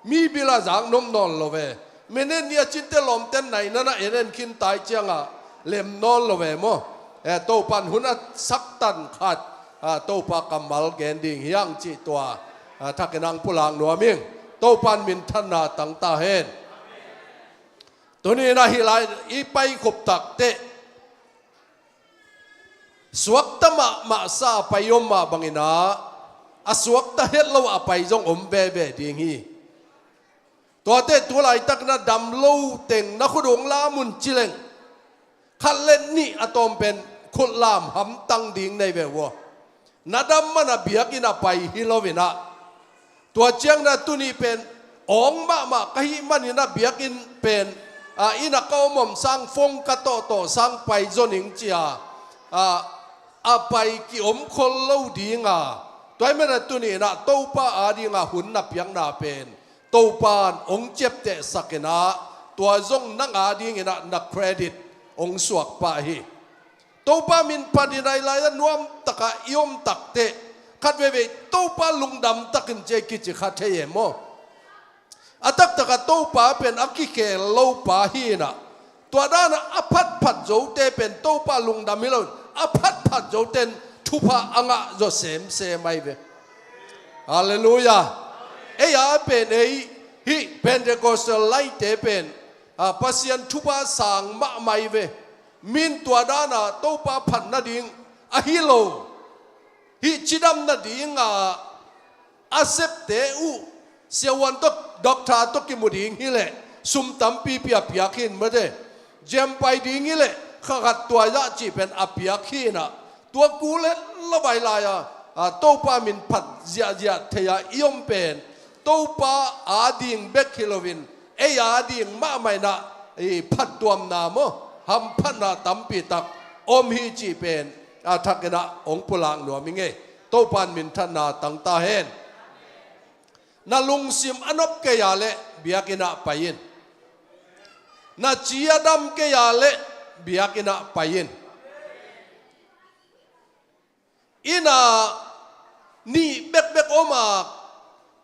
Mi bil a zak nop nawn lo ve. Minit nih a cin teh lawmte in nai na na en en khin tai ciangah lem nawn lo ve maw. Eh, Topa in hun a sak tan khat, ah, Topa kammal gen ding hi hang cih tua, ah, thakin hong pulak nuam ing. Topa in minthanna tang ta hen. Tuni-in ah hih lai i paikhop tak teh, suakta mahmah sa a pai om mah bangin ah, a suakta het lo a pai zong om veve ding hi. Tuate tu laitakin ah dam lo teng na khut uh hong lam un ci leng, khat le nih a tawm pen khut lam hamtang ding na hi ve ua. Na dam man a biakinn a pai hi loin ah, tua ciangin ah tuni pen awng mahmah ka hih manin ah biakinn pen, ah, inn ah ka om om sang, phone ka tawhtawh sang pai zaw ning ci-a, ah, a pai ki-om khol lo ding a, tua ahih manin ah tuni-in ah Topa adingin ah hun na piakna pen Topa in hong ciaptehsak in ah, tua zong nang adingin ah na credit hong suak pah hi. Topa min phatin ah hih lai-ah nuam takin i om tak teh, khat veivei Topa lungdam takin ci-a kici kha thei e maw. A taktak ah Topa pen a kikhel lo pa hi-in ah, tua dan ah a phatphat zote pen Topa lungdam hi loin, a phatphat zote in thupha a ngah zaw semsem ahi ve. Halleluiah. Ei a pen ei hih Pentecostal laite pen, a, Pasian thupha sang mahmah hi ve. Min tua dana Topa phat nading ahi lo, hih cidam nadinga a septe uh siavuan tawh, doctor tawh kimu ding hileh sum tampipi a piak hi in mate. Gym pai ding hileh kha khat tua zah cih pen a piak hi inah, tua kul le la vai lai-a, a, Topa min phat ziahziah thei-a i om pen Topa ading bek hi loin ei ading mahmah inah i phattuamna maw, hamphatna tampi tak om hi cih pen a thak inah hong pulak nuam ing ei. Topa in minthanna tang ta hen. Na lungsim a nop kei a leh biakinn ah pai in. Na ci a dam kei a leh biakinn ah pai in. Inn ah nih bekbek om a,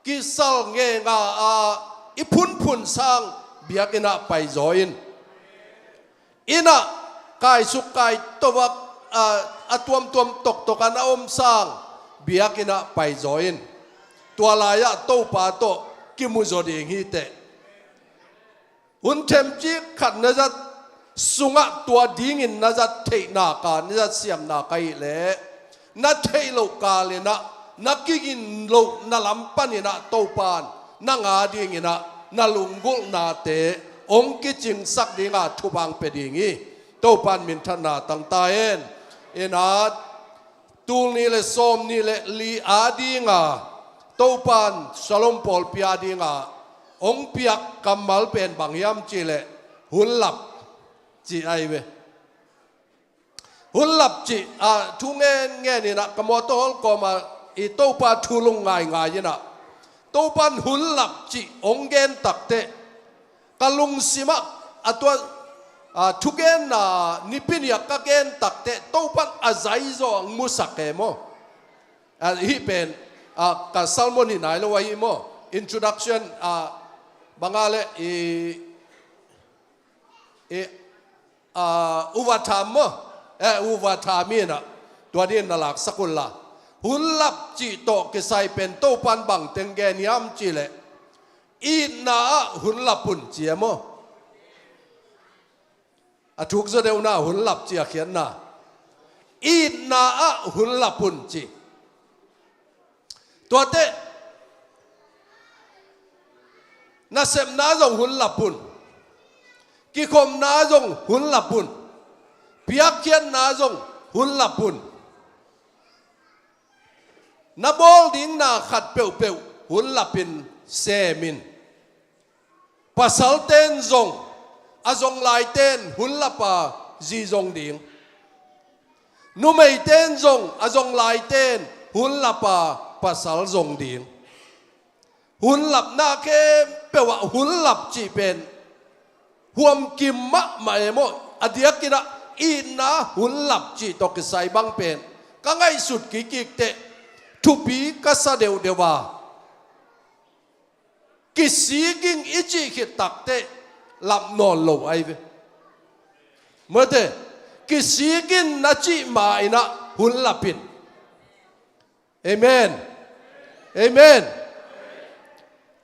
kisal ngenga a, i phunphun sang biakinn ah paizaw in. Inn ah kaisuk kaito a, a tuamtuam toktok a na om sang biakinn ah paizaw in. Tua lai-ah Topa tawh kimuzaw ding hi teh. Hun themcik khat na zat sungah tua dingin na zat theih nak a, na zat siam nak ahih leh, na theih loh kal inah, na kigin loh na lam pan inah Topa in nang ading inah na lunggulhnate hong kicingsak dinga thupha hong pia ding hi. Topa in minthanna tang ta hen. Inah, tul nih le sawm nih le li adinga Topa in Shalom pawlpi adinga hong piak kammal pen bang hiam cih leh, hun lap cih ahi ve. Hun lap cih, a, thu ngen ngen inah ka mawtaw hol kawma i Topa thu lung ngaingai inah, Topa in hun lap cih hong gen takteh, ka lungsimah a tua, a, thugenna nipi nih ah ka gen takteh Topa in a zaizaw hong musak e maw. A, hih pen, a, ka sermon hi nai lo ahi maw. Introduction, a, banga le i, i, a, uvatham maw. E, uvatham inah tua dingin na laksak unla. Hun lap cih tawh kisai pen Topa in bang teng gen hiam cih leh, itna ah hun lap un ci e maw. A thuk zaw deuhna, hun lap cih a khiatna. Itna ah hun lap un ci. Tuateh nasepna zong hun lap un. Kikhopna zong hun lap un. Piakkhiatna zong hun lap un. Na bawl ding na khat peuhpeuh hun lapin sem in. Pasalten zong, a zong laiten hun lapa zi zong ding. Numeiten zong, a zong laiten hun lapa pasal zong ding. Hun lapna khempeuh ah hun lap cih pen huamkim mahmah e maw. A diakin ah itna hun lap cih tawh kisai bang pen ka ngaihsut kikkik teh thupi ka sa deuhdeuh a, kisikin i cih khit takteh lap nawn lo ahi ve. Mate, kisikin na cih ma-in ah hun lap in. Amen. Amen.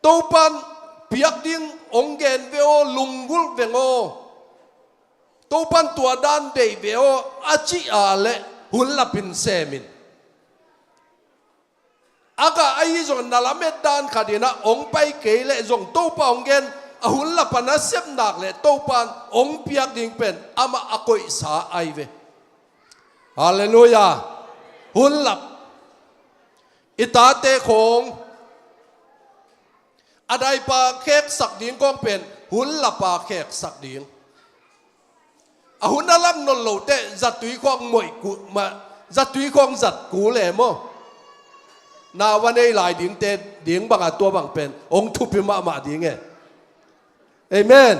Topan piak ding hong gen ve aw, lunggulh veng aw. Topan tua dan deih ve aw a cih a leh hun lap in sem in. A gah ahi zong na lamet dan khat in ah hong pai kei leh zong Topa hong gen a hun lap a na sep nak leh Topan hong piak ding pen amah a koihsa ahi ve. Halleluiah. Hun lap. I tate khawng a daipa kheksak ding kawng pen hun lapa kheksak ding. A hun a lap nawn lo teh zatui khawng moih kul mah, zatui khawng zat kul e maw. Na va nei lai dingte ding bangah tua bang pen hong thupi mahmah ding e. Amen.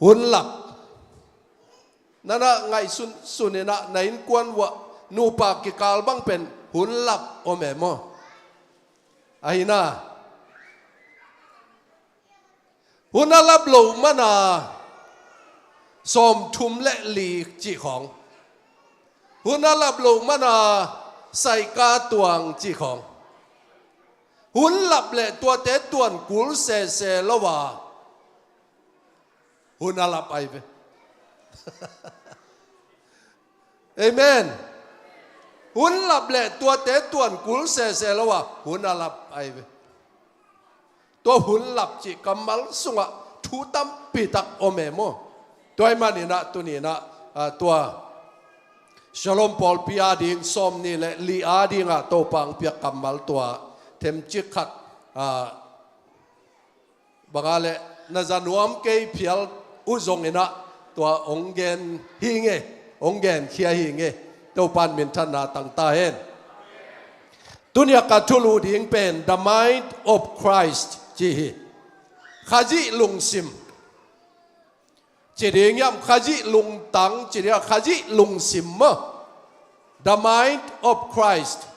Hun lap. Nana ngaihsun sun in ah na innkuan uah nupa kikal bang pen hun lap om e maw. Ahi na. Hun a lap loh mana sawmthum le li cih khawng. Hun a lap loh mana saika tuang cih khawng. Hun lap leh tuate tuan kul sese lo a, hun a lap ai ve. Amen. Hun lap leh tuate tuan kul sese lo a, hun a lap ai ve. Tua hun lap cih kammal sungah thu tampi tak om e maw. Tua ahih maninah tuninah, ah, tua Shalom pawlpi ading sawm nih le li adingah Topa hong piak kammal tua themcik khat, ah, banga le na za nuam kei phial uh zonginah tua hong gen hi nge, hong genkhia hi nge. Topa in minthanna tang ta hen. Tunia ka thulu ding pen The Mind of Christ ci hi. Khazih lungsim ci ding hiam, Khazih lungtang ci ding hiam, Khazih lungsim maw. The Mind of Christ.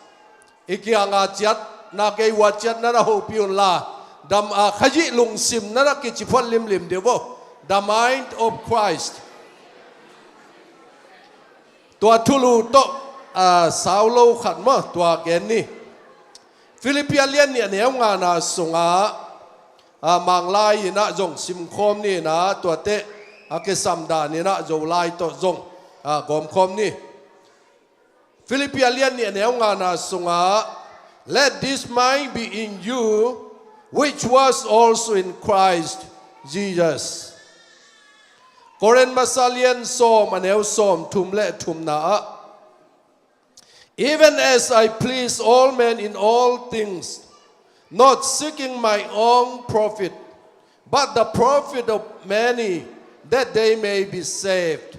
I kianga ciat na kei ua ciat na na hopih unla, dam a Khazih lungsim na na kici phot limlim dih vo. The Mind of Christ. Tua thulu tawh, ah, sau lo khat maw, tua gen ni. Filippi a lian nih a neu ngana sungah, ah, Manglai inah zong simkhawm ninah tuate, ah, kisam dan inah Zolai tawh zong, ah, gawmkhawm ni. Filippi a lian nih a neu ngana sungah, "Let this mind be in you, which was also in Christ Jesus." Korin masa lian sawm a neu sawm thum le thumna ah, "Even as I please all men in all things, not seeking my own profit, but the profit of many, that they may be saved."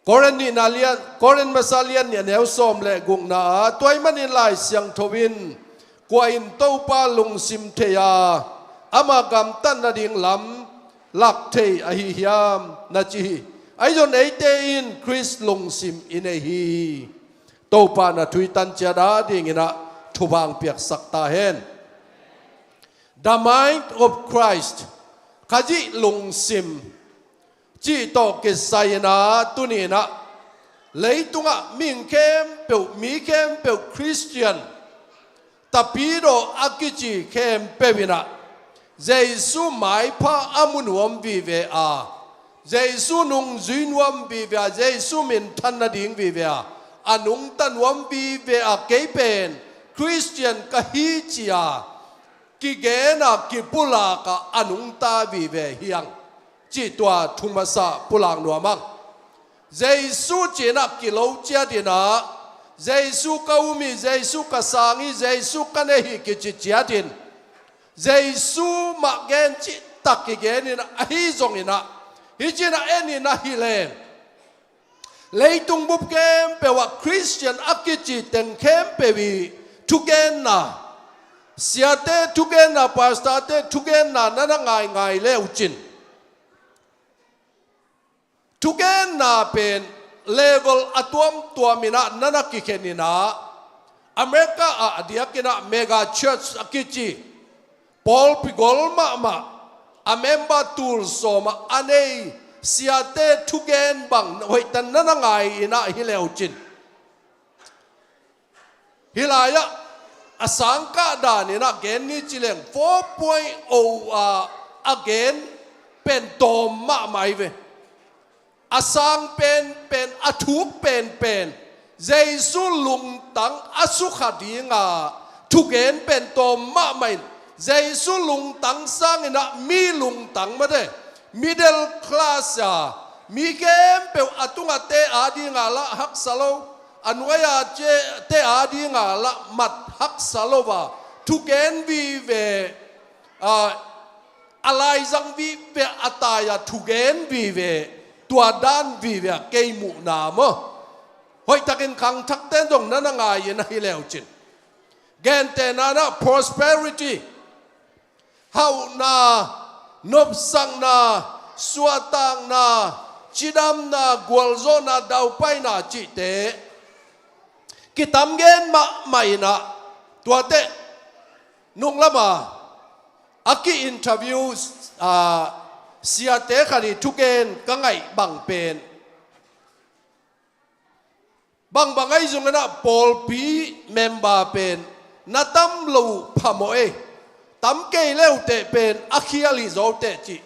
Korin nihna lian, Korin masa lian nih a neu sawm le gukna ah, "Tua ahih manin Lai Siangtho in, kua in Topa lungsim thei a, ama gamtat nading lam lak thei ahi hiam?" na ci hi. Ahi zong eite in Khrist lungsim i nei hi. Topa na thu i tan ciat a dinginah thupha hong piaksak ta hen. The mind of Christ, Khazih lungsim cih tawh kisai inah tuninah leitungah mihing khempeuh, mi khempeuh, Khristian, tapidaw a kici khempeuh inah Jesu maipha a mu nuam vive a, Jesu nungzui nuam vive a, Jesu minthan nading vive a, a nungta nuam vive a, kei pen Khristian ka hi ci a kigen a kipulak a, a nungta vive hi hang. Cih tua thu masa pulak nuam ang. Jesu ci-in ah kilo ciat in ah, Jesu ka um hi, Jesu ka sang hi, Jesu ka nei hi kici ciat in, Jesu mah gen cihtak kigen in ah, ahi zongin ah, hih ci-in ah en in ah hi leng, leitung bup khempeuh ah Khristian a kici teng khempeuh i thugenna, siate thugenna, pastorte thugenna na na ngaingai le uh cin, thugenna pen level a tuamtuam in ah na na kikhen in ah, America ah a diakin ah mega church a kici, pawlpi gol mahmah, a member tul sawm ah a nei siate thugen bang hoihtak na na ngai in ah hi le uh cin. Hih lai-ah a sangkah dan in ah gen ni ci leng, four point oh ah a gen pen tawm mahmah hi ve. A sang penpen, a thuk penpen, Jesu lungtang a sukha ding a thugen pen tawm mahmah in, Jesu lungtang sangin ah mi lungtang mate, middle class a, mi khempeuh a tungah te a ding a lah haksa lo, a nuai a te a ding a lah mat haksa lo a, thugen vive, a, a laizang vive, a tai a thugen vive, tua dan vive a kei muhna maw, hoihtakin khangthakte zong na na ngai in ah hi le uh cin. Gentehna in ah prosperity, hauhna, nopsakna, suahtakna, cidamna, gualzawhna, daupaina cihte kitam gen mahmah in ah, tuate nunglam a a ki-interview, ah, siate khat i thugen ka ngaih bang pen, Bangbang ahi zongin ah pawlpi member pen na tam lo uh phamawh ei. Tam kei leuteh pen a khial hi zawteh cih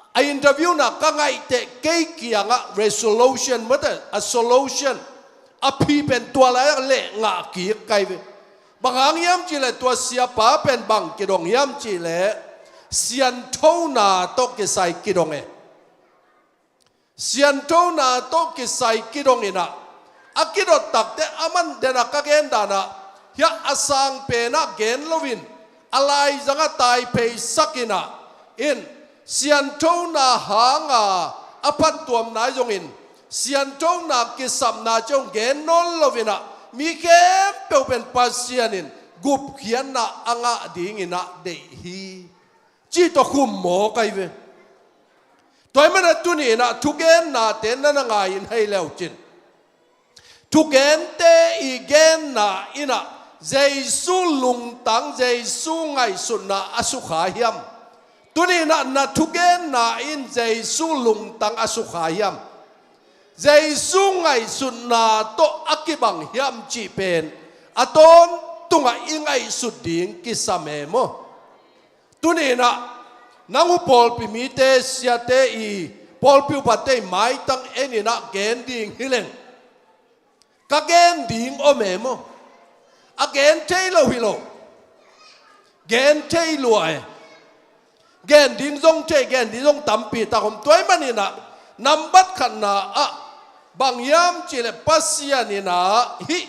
a interview-na ka ngaihteh kei kiangah resolution mate, a solution, a phi pen tua lai-ah leh ngah kik kai ve. Bang hang hiam cihleh tua siapa pen bang kidong hiam cihleh sianthona tawh kisai kidong e. Sianthona tawh kisai kidong inah a kidot takte a man denah ka gen danah hiah a sang penah gen loin a laizangah taiphei sak inah in sianthona hanga a phattuamna ahi zongin sianthona kisapna ciang gen nawn loinah mi khempeuh pen Pasian in gupkhiatna a ngah dinginah deih hi. Cih tawh khum maw kai ve. Tua ahih manah tuni inah thugennate na na ngai in hei leucin thugente i genna inah Jesu lungtang, Jesu ngaihsutna a sukha hiam? Tuni inah na thugenna in Jesu lungtang a sukha hiam? Jesu ngaihsutna tawh a kibang hiam cih pen a tawntungah i ngaihsut ding kisam e maw? Tuni inah nang uh pawlpi mite, siate i pawlpi upate i maitang en inah gen ding hileng ka gen ding om e maw? A gen thei lo hi lo. Gen thei lua e. Gen ding zong thei, gen ding zong tampi tak om. Tua ahih maninah nambat khatna ah bang hiam cihleh Pasian inah hih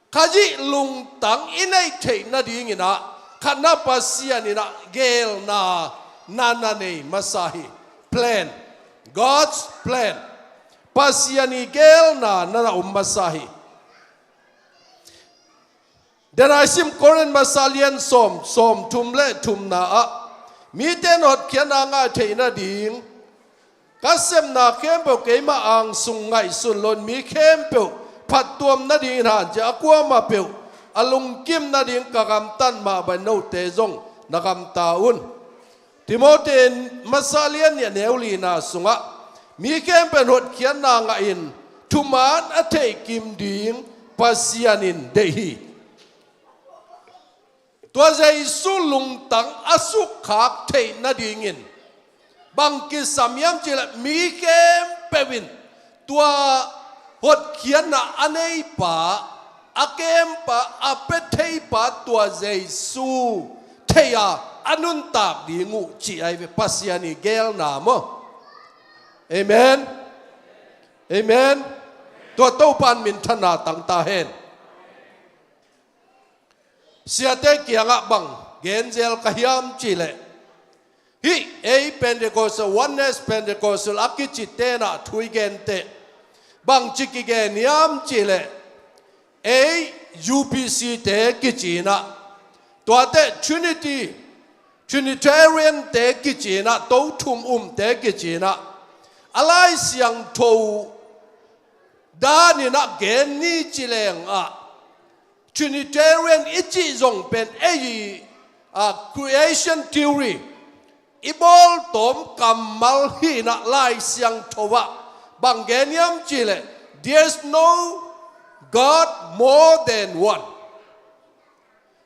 Khazih lungtang i neih theih nadinginah khatna Pasian inah geelna na na nei masa hi. Plan. God's plan. Pasian i geelna na na om masa hi. Denai sim Korin masa lian sawm, sawm thum le thumna ah mite in hotkhiatna ngah theih nading ka sepna khempeuh keimah angsung ngaihsun loin mi khempeuh phattuam nadingin hanciah a kuamah peuh a lungkim nading ka gamtat mah bangin note zong na gamta un. Timoti masa lian nih a neu lina sungah mi khempeuh in hotkhiatna ngahin thuman a theihkim ding Pasian in deih hi. Tua Jesu lungtang a sukkhak theih nadingin bang kisam hiam cihleh mi khempeuh in tua hotkhiatna a neipa, a kempa, a pia theipa tua Jesu thei-a a nuntak ding uh cih ahi ve, Pasian i geelna maw? Amen. Amen. Tua Topa in minthanna tang ta hen. Siate kiangah bang genzel ka hiam cihleh hih ei Pentecostal, Oneness Pentecostal a kici tenah thu i genteh bangci kigen hiam cihleh ei U P C te kici inah tuate Trinity, Trinitarian te kici inah, To Thum Umte kici inah a Lai Siangtho dan inah gen ni ci lengah Trinitarian i cih zong pen ei, a, creation theory i bawltawm kammal hi inah Lai Siangtho ah bang gen hiam cihleh there's no God more than one.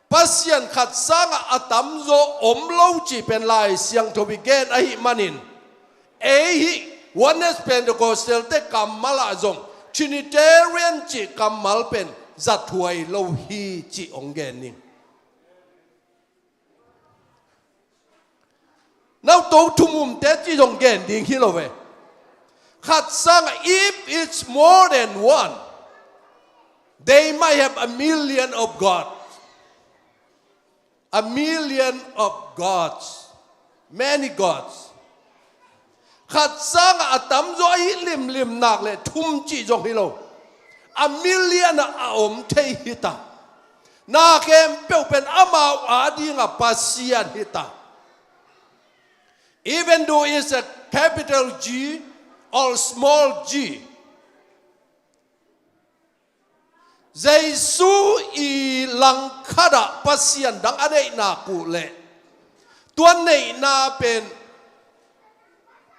Pasian khat sangah a tamzaw om lo cih pen Lai Siangtho i gen ahih manin ei hih Oneness Pentecostal te kammal ah zong Trinitarian cih kammal pen zathuai lo hi cih hong gen ning. No, To Thum Umte cih zong gen ding hi lo ve. Khat sangah if it's more than one, they might have a million of gods. A million of gods. Many gods. Khat sangah a tamzaw ahi limlim nak leh thum cih zong hi lo. A million ah a om thei hi ta. Na khempeuh pen amau adingah Pasian hi ta. Even though it's a capital G or small g, Jesu i langkhatah Pasian dang a neihna kuh leh tua neihna pen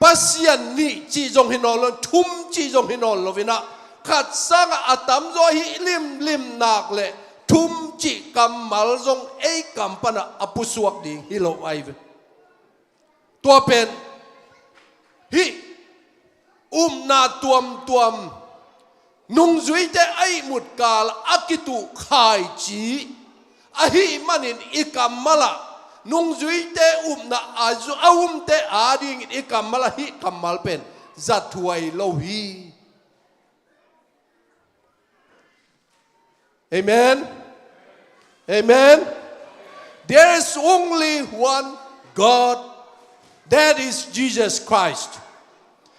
Pasian nih cih zong hi nawn lo, thum cih zong hi nawn lo inah Khat sangah a tamzaw ahi limlim nak le thum cih kammal zong ei kam panah a pusuak ding hi lo ahi ve. Tua pen hih upna tuamtuam nungzuite a ihmut kal a kituh khaici ahih manin i kammalah nungzuite upna a zu-, a umte adingin i kammalah hih kammal pen zathuai lo hi. Amen. Amen. There is only one God. That is Jesus Christ.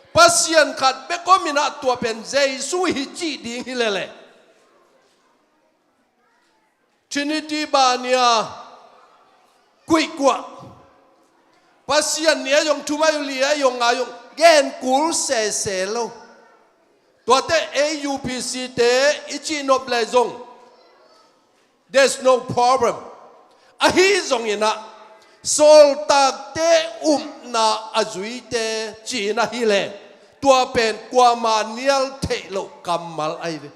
Pasian khat bek om in ah tua pen Jesu hi cih ding hi lele. Trinity bania kuihkuah. Pasian nih a zong thumai uh li a zong ngai zong gen kul sese lo. Tuate ei U P C te i cih nop le zong there's no problem. Ahi zongin ah sawltakte upna a zuite ci-in ahi le tua pen kuama nial theih loh kammal ahi ve.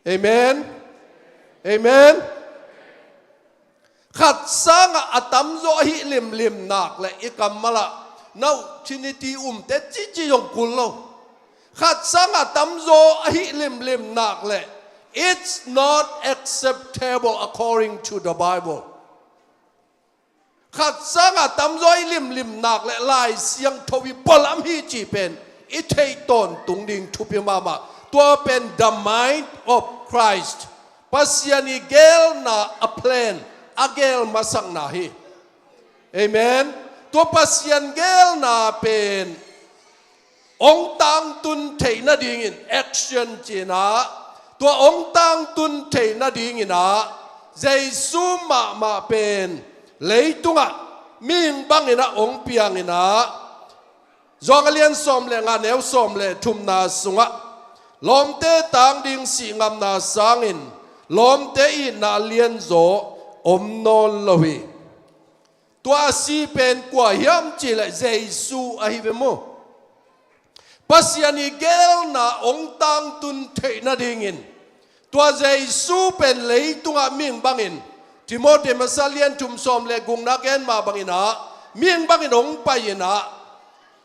Amen. Amen. Khat sangah a tamzaw ahi limlim nak le i kammalah no Trinity umte cici zong kul lo. Khat sangah a tamzaw ahi limlim nak le it's not acceptable according to the Bible. Khat sangah tamzaw i limlim nak le Lai Siangtho i pualam hi cih pen i theih tawntung ding thupi mahmah. Tua pen the mind of Christ. Pasian i gelna a plan a gel masakna hi. Amen. Tua Pasian gelna pen hong tangtun theih nadingin action ci-in ah tua hong tangtun theih nadingin ah Jesu mahmah pen leitungah mihing bangin ah hong piangin ah Johan a lian sawm le nga neu sawm le thumna sungah lawmte tang ding sih ngamna sangin lawmte itna a lianzaw om nawn lo hi. Tua a si pen kua hiam cih leh Jesu ahi ve maw? Pasian i gelna hong tangtun theih nadingin tua Jesu pen leitungah mihing bangin Timothy masa lian thum sawm le gukna gen mah bangin ah mihing bangin hong pai-in ah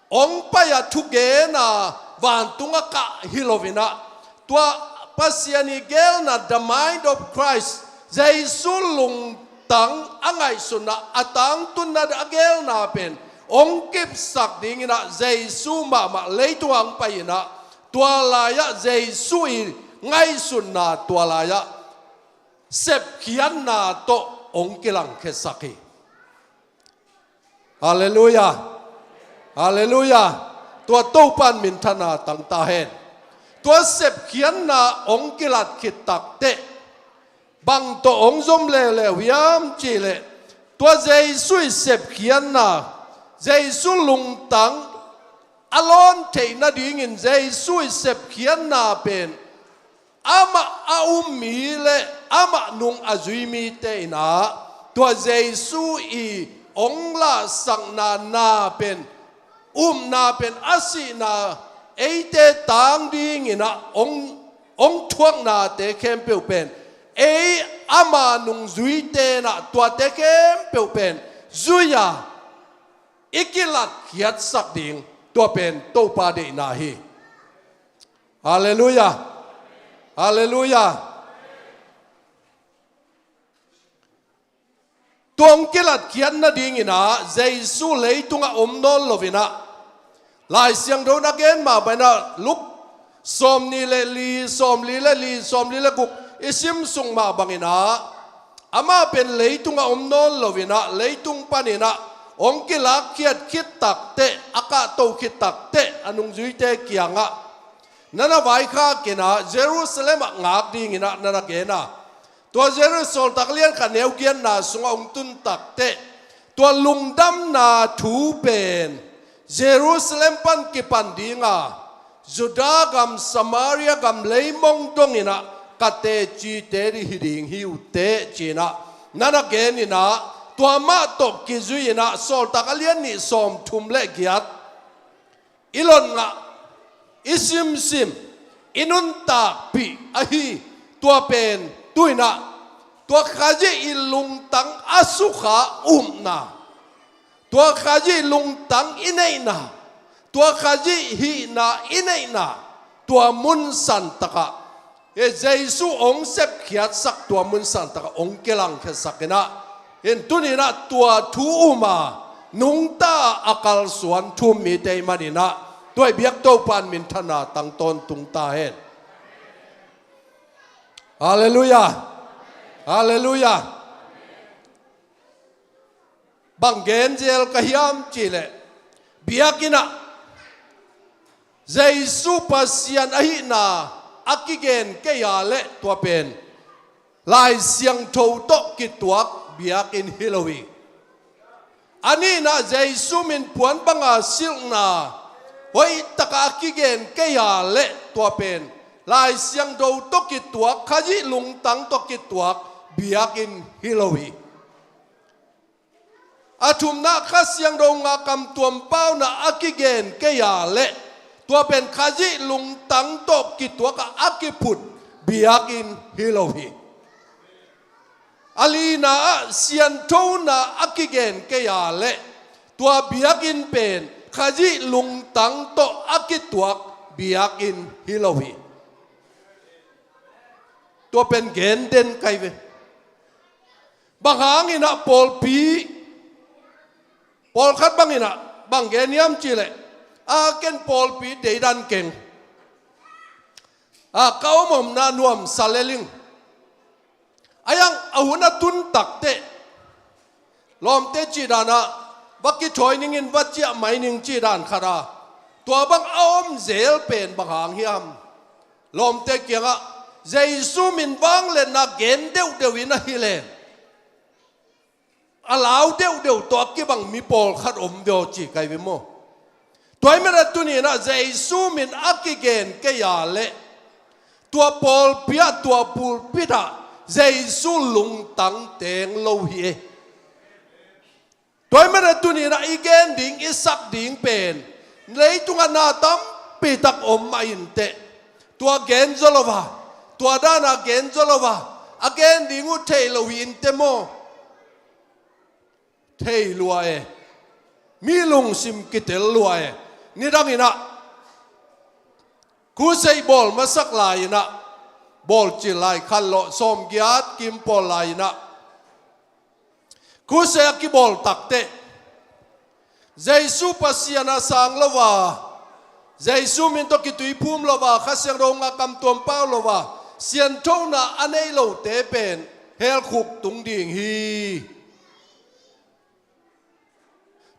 hong pai-a thugen a vantung a kah hi lo-in ah tua Pasian i gelna the mind of Christ Jesu lungtang a ngaihsutna a tangtunna a gelna pen hong kipsak dingin ah Jesu mahmah leitungah hong pai-in ah tua lai-ah Jesu i ngaihsutna tua lai-ah sepkhiatna tawh hong kilangkhiatsak hi. Halleluiah. Halleluiah. Tua Topa'n minthanna tangta hen. Tua sepkhiatna hong kilat khit takteh bang tawh hong zom leuleu hiam cih leh tua Jesu i sepkhiatna Jesu lungtang a lawn theih nadingin Jesu i sepkhiatna pen amah a um mi le amah nung a zui mite in ah tua Jesu i hong lahsakna na pen upna pen a sihna eite tang dingin ah hong, hong thuaknate khempeuh pen ei ama nungzuite in ah tuate khempeuh pen zui-a i kilatkhiatsak ding tua pen Topa deihna hi. Halleluiah. Halleluiah. Tua hong kilatkhiat nadingin ah Jesu leitungah om nawn lo-in ah Lai Siangtho na gen mah bangin ah Luke sawmnih le li, sawmli le li, sawmli le guk i sim sung mah bangin ah amah pen leitungah om nawn lo-in ah leitung panin ah hong kilakkhiat khit takteh a kahto khit takteh a nungzuite kiangah na na vaikhak in ah Jerusalem ah ngak dingin ah na na gen a. Tua Jerusalem sawltak lian khat neu giatna sungah hong tun takteh tua lungdamna thu pen Jerusalem pan kipan dinga Judah gam Samaria gam leimong dongin ah ka tecite hi ding hi uh teh ci-in ah na na gen in ah tua mah tawh kizui-in ah sawltak a lian nih sawmthum le giat i lotngah i simsim, i nuntakpih ahi. Tua pen tu-in ah tua Khazih i lungtang a sukha upna, tua Khazih lungtang i neihna, tua Khazih hihna i neihna, tua mun santakah, e, Jesu hong sepkhiatsak tua mun santakah hong kilangkhiatsak in ah, in tuni-in ah tua thu um a nungta a kalsuan thu-um mite i hih manin ah, tua i biak Topa'n minthanna tang tawntung ta hen. Halleluiah. Halleluiah. Bang gen zel ka hiam cih leh, biakinn ah Jesu Pasian ahihna a kigen kei a leh tua pen Lai Siangtho tawh kituak biakinn hi lo hi. A nihna, Jesu min puan banga silhna hoihtakah a kigen kei a leh tua pen Lai Siangtho tawh kituak, Khazih lungtang tawh kituak biakinn hi lo hi. A thumna, Kha Siangtho ngah kamtuam pauna a kigen kei a leh tua pen Khazih lungtang tawh kituakah a kiphut biakinn hi lo hi. A lina ah sianthona a kigen kei a leh tua biakinn pen Khazih lungtang tawh a kituak biakinn hi lo hi. Tua pen gen den kai ve. Bang hangin ah pawlpi, pawlkhat bangin ah bang gen hiam cih leh, a, ken pawlpi deidan keng, a, ka om omna nuamsa lel ing. A, hiang a hun a tun takteh lawmte cih dan ah va kithawi ning in, va ciah mai ning cih dan khat a, tua bang a om zel pen bang hang hiam? Lawmte kiangah Jesu min vangliatna gen deuhdeuh in ahi leh a lau deuhdeuh tawh a kibang mi pawlkhat om ve aw ci kai ve maw. Tua ahih manin ah tuni-in ah Jesu min a kigen kei a leh tua pawlpi ah, tua pulpit ah Jesu lungtang teng lo hi e. Tua ahih manin ah tuni-in ah i gen ding, i sak ding pen leitungah na tampi tak om mah inteh, tua gen zaw lo a, tua dan a gen zaw lo a, a gen ding uh thei lo hi inteh maw. Thei lua e. Mi lungsim kitel lua e. Nidangin ah crusade bawl masak lai-in ah, bawlcil lai khanlawh sawmgiat kim pawl lai-in ah, crusade a kibawl takteh Jesu Pasian a sang lo a, Jesu min tawh kituiphum lo a, Kha Siangtho ngah kamtuam pau lo a, sianthona a nei lote pen hell khuk tung ding hi.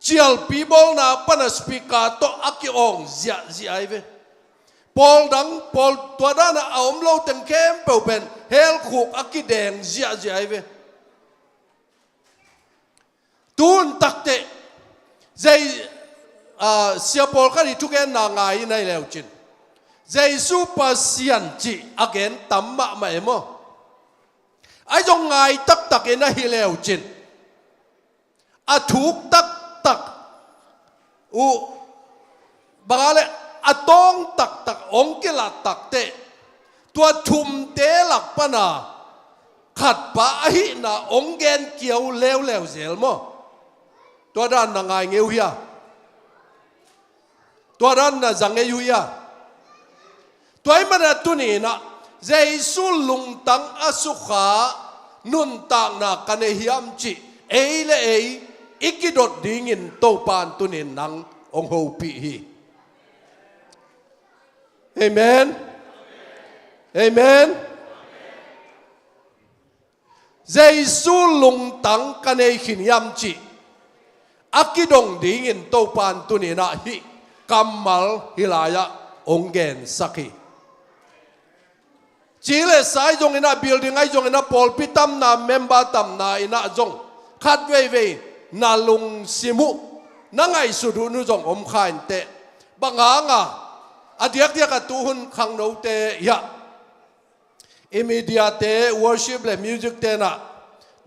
Cialpi bawlna pana speaker tawh a ki-awng ziahziah ahi ve. Pawl dang, pawl tua dana a om lo teng khempeuh pen hell khuk a kideng ziahziah ahi ve. Tun takteh Jei, a, sia pawlkhat i thugenna ngai in ahi leucin, Jesu Pasian cih a gen tam mahmah e maw. Ahi zong ngai taktak in ahi leucin, a thuk taktak uh, bang a le, a tawng taktak hong kilat takteh, tua thumte lak pana khatpa ahihna hong gen kiau leuleu zel maw. Tua dan na ngai ngei uh hia? Tua dan na za ngei uh hia? Tua ahih manin ah tuni-in ah Jesu lungtang a sukha nuntakna ka nei hiam cih ei le ei i kidot dingin Topa'n tuni-in nang hong hopih hi. Amen. Amen. Jesu lungtang ka nei khin hiam cih a kidong dingin Topa'n tuni-in ah hih kammal hih lai-ah hong gensak hi. Ci le sa ahi zongin ah, building ahi zongin ah, pawlpi tamna, member tamna in ah zong khat veivei na lungsim uh, na ngaihsut uh nu zong om kha inteh. Bang hanga, a diakdiak a tuhun khangnote hiah i mediate, worship le music te na,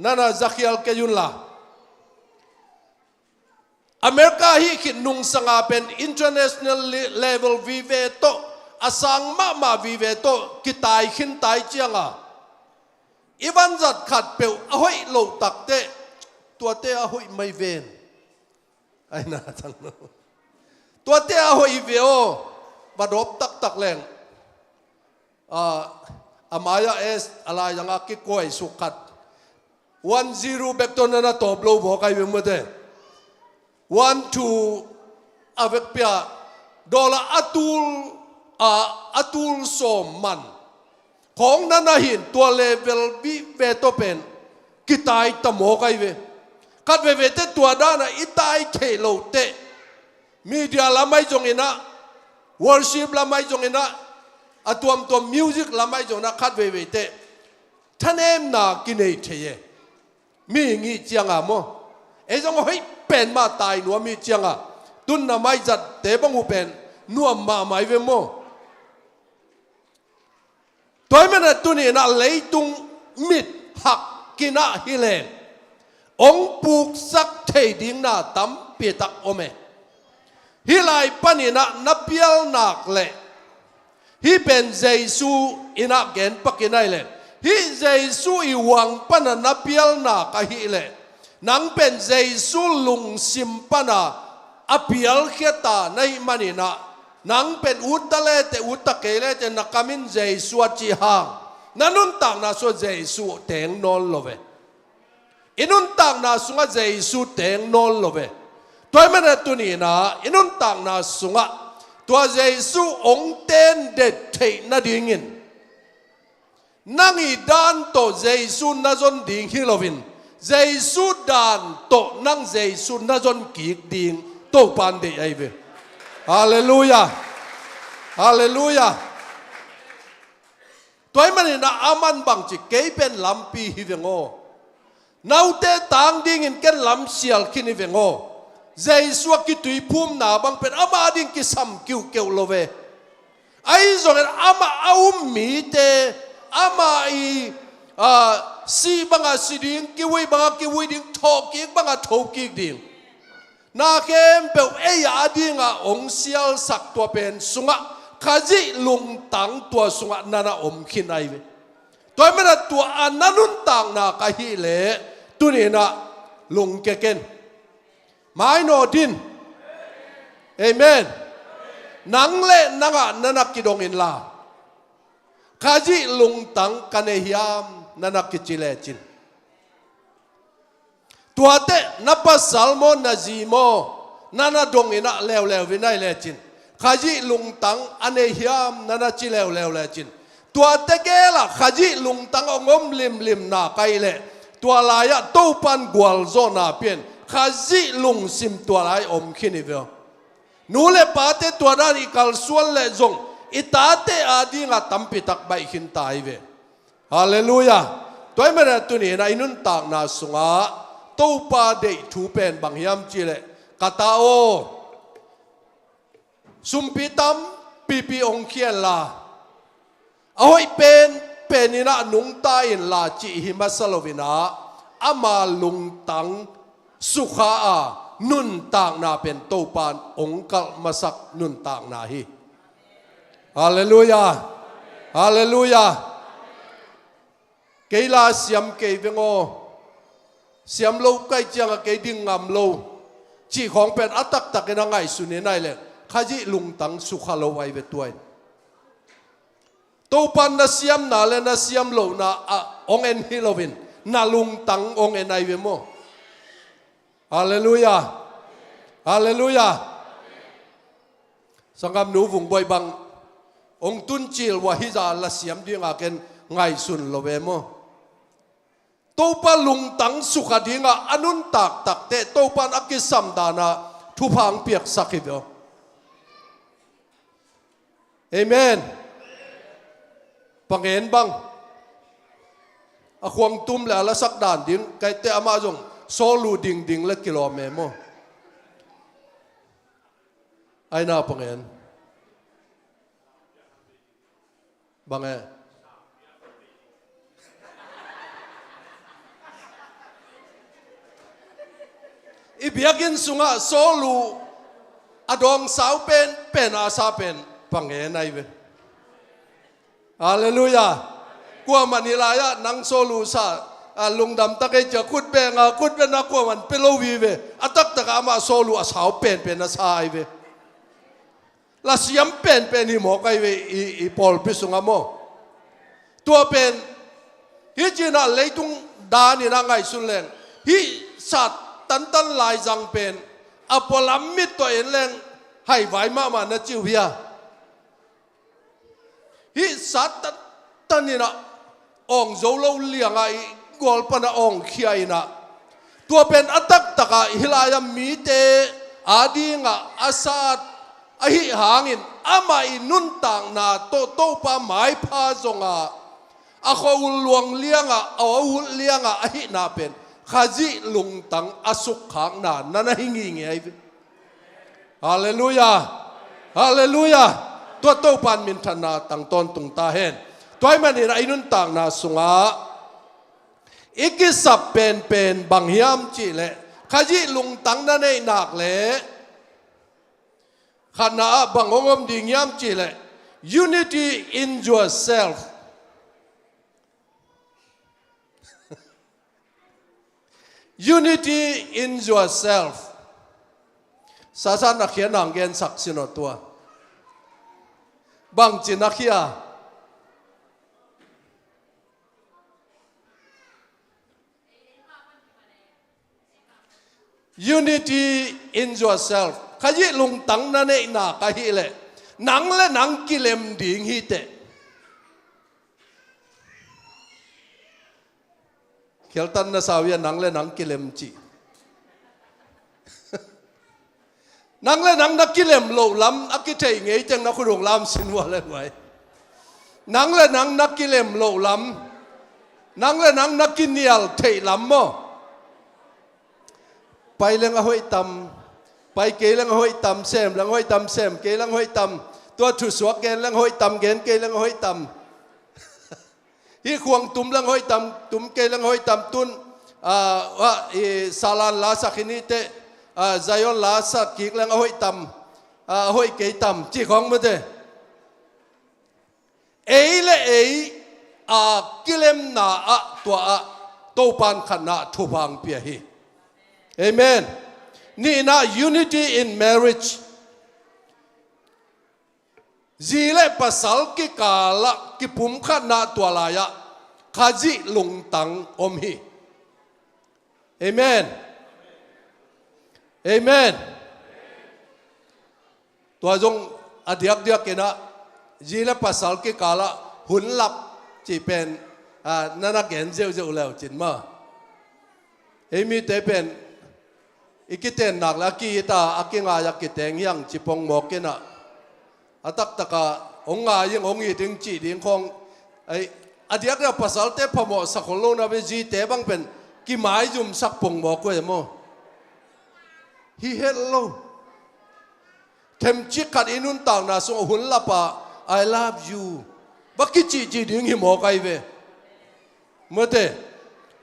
nana zakhial kei unla. America hih khit nungsanga pen international le-, level vive tawh a sang mahmah vive tawh kitai khin tai cianga i vanzat khat peuh a hoih loh takteh tuate a hoih mai ven. Ai na tang no. Tuate a hoih ve aw, va dawp taktak leng. A, a mai-ah es a laizangah kikuai suk khat. One zero bek tawh na na tawp lo bawk ai ve mate. One two a vekpi-ah dollar a tul, a, a tul sawm man khawng na na hin tua level vive tawh pen kitai ta mawk ai ve. Khat veve teh tua dana i tai theih loh teh media lamah i zongin ah, worship lamah i zongin ah, a tuamtuam music lamah i zongin ah khat veve teh thanemna kinei thei e. Mi ngih cianga maw, ei zong hoih pen mah tai nuam i cianga tunna maizatte bang uh pen nuam mahmah i ve maw. Tua ahih manin tuni-in ah leitung mit hak kinah hileh hong puksak thei ding na tampi tak om e. Hih lai panin ah na pial nak leh hih pen Jesu in ah genpak in ahih leh hih Jesu i huang pana na pial nak ahih leh nang pen Jesu lungsim pana a pialkhia ta na hih manin ah nang pen utta le teh utta kei le teh na kam in Jesu a cih hang na nuntakna sungah Jesu teng nawn lo ve. I nuntakna sungah Jesu teng nawn lo ve. Tua ahih manin tuni-in ah i nuntakna sungah tua Jesu hong ten det theih nadingin nang i dan tawh Jesu na zon ding hi loin Jesu dan tawh nang Jesu na zon kik ding Topan deih ai ve. Halleluiah. Halleluiah. Tua ahih manin ah aman bangci kei pen lampi hi veng aw. Naute tang dingin ken lam sial khin hi veng aw. Jesu a kituiphumna bang pen ama ding kisam kiuhkeuh lo ve. Ahi zongin amah a um mite amah i, a, sih banga si ding, kivui banga kivui ding, thawhkik banga thokik ding. Na khempeuh ei a dinga hong sialsak tua pen sungah Khazih lungtang tua sungah na na om khin ai ve. Tua ahih manin tua a na nuntakna ka hih leh tuni-in ah lungkia ken. Mainawt in. Amen. Nang le nangah na na kidong inla Khazih lungtang ka nei hiam na na kici lecin. Tuateh na pasal maw na zi maw na na dong in ah leuleu in ai lecin Khazih lungtang a nei hiam na na ci leuleu lecin. Tuate gelah Khazih lungtang hong om limlim nak ai leh tua lai-ah Topan gualzawhna pian Khazih lungsim tua lai om khin hi ve aw. Nu le pate tua dan i kalsuan leh zong i tate a dingah tampi tak baih khin ta hi ve. Halleluiah. Tua ahih manin tuni-in ah i nuntakna sungah Topa deih thu pen bang hiam cihleh ka ta aw. Sumpi tampipi hong khia inla a hoih penpen in ah nungta inla cih hi masa loin ah ama lungtang sukha a nuntakna pen Topan hong kalh masak nuntakna hi. Halleluiah. Halleluiah. Kei la siam kei veng aw. Siam lo ka hih ciangah kei ding ngam lo cih khawng pen a taktakin a ngaihsun in ai leh Khazih lungtang sukha lo ai ve tua in. Topan na siamna le na siam lohna ah hong en hi loin na lungtang hong en ai ve maw. Halleluiah. Halleluiah. Sanggamnu Vungbuai bang hong tuncil uh a hih zah la siam dinga ken ngaihsun lo ve maw. Topa lungtang sukha dinga a nuntak takteh Topan a kisam dana thupha hong piaksak hi ve aw. Amen. Pangen bang a khuang tum le a lasak dan ding kaite amah zong Saulu dingding le kilawm e maw. Aina pangen bang e. I biakinn sungah Saulu a dawngsau penpen a sa pen pangen ai ve. Halleluiah. Kuaman hi lai-ah nang sawluh sa, a, lungdam ta kei cia khut beng a, khut beng a kuaman pia lo vive. A taktak ah amah sawluh a sau penpen a sa ahi ve. Lasiam penpen hi mawk ahi ve i, i pawlpi sungah maw. Tua pen hih cinah leitung danin a ngaihsun leng hih sat tantan laizang pen a pualam mit tawh en leng haivai mahmah na ci uh hia? Hih sat tantan inah awng zo lo liangah i gual panah awng khia inah tua pen a taktakah hih lai-ah mite a dingah a sat ahih hangin amah i nuntakna tawh Topa maipha zongah a khua-ul luang liangah a awhulh liangah ahihna pen Khazih lungtang a sukkhakna na na hi ngingei ahi ve. Halleluiah. Halleluiah. Tua Topan minthanna tang tawntung ta hen. Tua ahih manin a i nuntakna sungah i kisap penpen bang hiam cihleh Khazih lungtang na neih nak leh khatna ah bang hong om ding hiam cihleh unity in yourself. Unity in yourself. Sasa na khia nang gensak sin aw tua. Bangci na khia? Unity in yourself. Khazih lungtang na neihna ka hih leh nang le nang kilem ding hi teh. Khialtan na sau ia nang le nang kilem cih. Nang le nang na kilem loh lam a kithei ngei teng na khut hong lam sin ua le huai. Nang le nang na kilem loh lam, nang le nang na kinial theih lam maw? Pai leng a hoih tam, pai kei leng a hoih tam, sem leng a hoih tam, sem kei leng a hoih tam, tua thusuak gen leng a hoih tam, gen kei leng a hoih tam. Hih khuang tum leng hoih tam, tum kei leng hoih tam tun, ah, ah, i Salan la sak hi ni teh, ah, Zion la sak kik leng a hoih tam, ah, a hoih kei tam, ci khong mate. Ei le ei a kilemna ah tua ah Topan khatna thupha pia hi. Amen. Nihna, unity in marriage. Zi le pasal kikalah kipumkhatna tua lai-ah Khazih lungtang om hi. Amen. Amen. Tua zong a diakdiak inah zi le pasal kikalah hun lap cih pen, ah, na na gen zeuhzeuh leu cin ma. Ei mite pen i kitennak le a ki-it a, a kingai a kiteng hiang ci pongmawk inah a taktakah hong ngai ing hong it ing cih ding khawng, ei, a diakdiak pasalte phamawh sakhol lo na ve, zite bang pen kimaizumsak pongmawk uh e maw? Hi het lo. Themcik khat i nuntakna sungah hun lapa I love you bak kicihcih ding hi mawk ahi ve. Mate,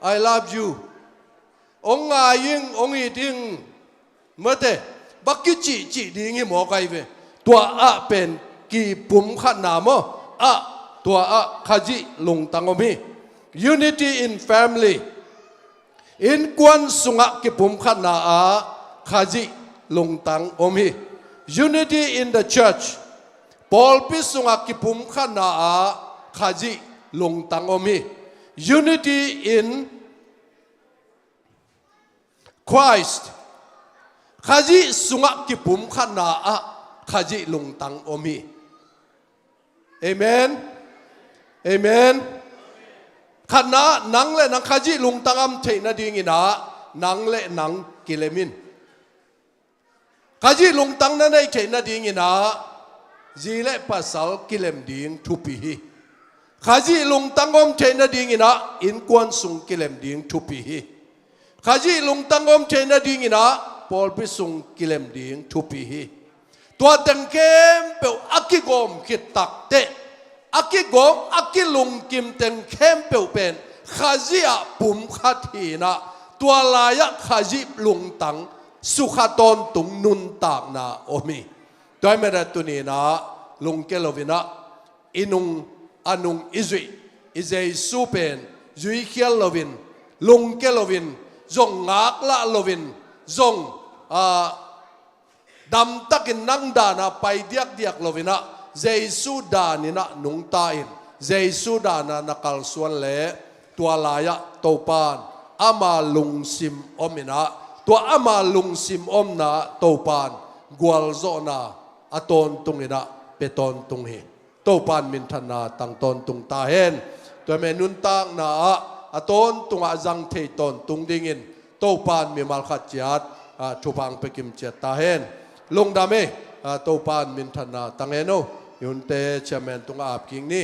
I love you. Hong ngai ing, hong it ing. Mate, bak kicihcih ding hi mawk ahi ve. Tua ah pen kipumkhatna maw? Ah, tua ah Khazih lungtang om hi. Unity in family. Innkuan sungah kipumkhatna ah Khazih lungtang om hi. Unity in the church. Pawlpi sungah kipumkhatna ah Khazih lungtang om hi. Unity in Christ. Khazih sungah kipumkhatna ah Khazih lungtang om hi. Amen. Amen. Khatna, nang le nang Khazih lungtang om theih nadingin ah nang le nang kilem in. Khazih lungtang na neih theih nadingin ah zi le pasal kilem ding thupi hi. Khazih lungtang om theih nadingin ah innkuan sung kilem ding thupi hi. Khazih lungtang om theih nadingin ah pawlpi sung kilem ding thupi hi. Tua teng khempeuh a kigawm khit takteh a kigawm a kilungkim teng khempeuh pen Khazih ah pumkhat hi inah tua lai-ah Khazih lungtang sukha tawntung nuntakna om hi. Tua ahih manin ah tuni-in ah lungkia lo-in ah i nung a nung i zuih i Jesu pen zuikhial loin, lungke loin, zong ngaklah loin, zong, ah, damtakin nang danah pai diakdiak loinah Jesu daninah nungta in, Jesu danah na kalsuan leh tua lai-ah Topan ama lungsim ominah, tua ama lungsim omna Topan gualzawhna a tawntunginah pia tawntung hi. Topan minthanna tang tawntung ta hen. Tua me nuntakna ah a tawntungah zang thei tawntung dingin Topan mimal khat ciat, ah, thupha ang pia kim ciat ta hen. Lungdam ei, ah, Topan minthanna tang hen o. I hunte chairman tungah ap kik ni.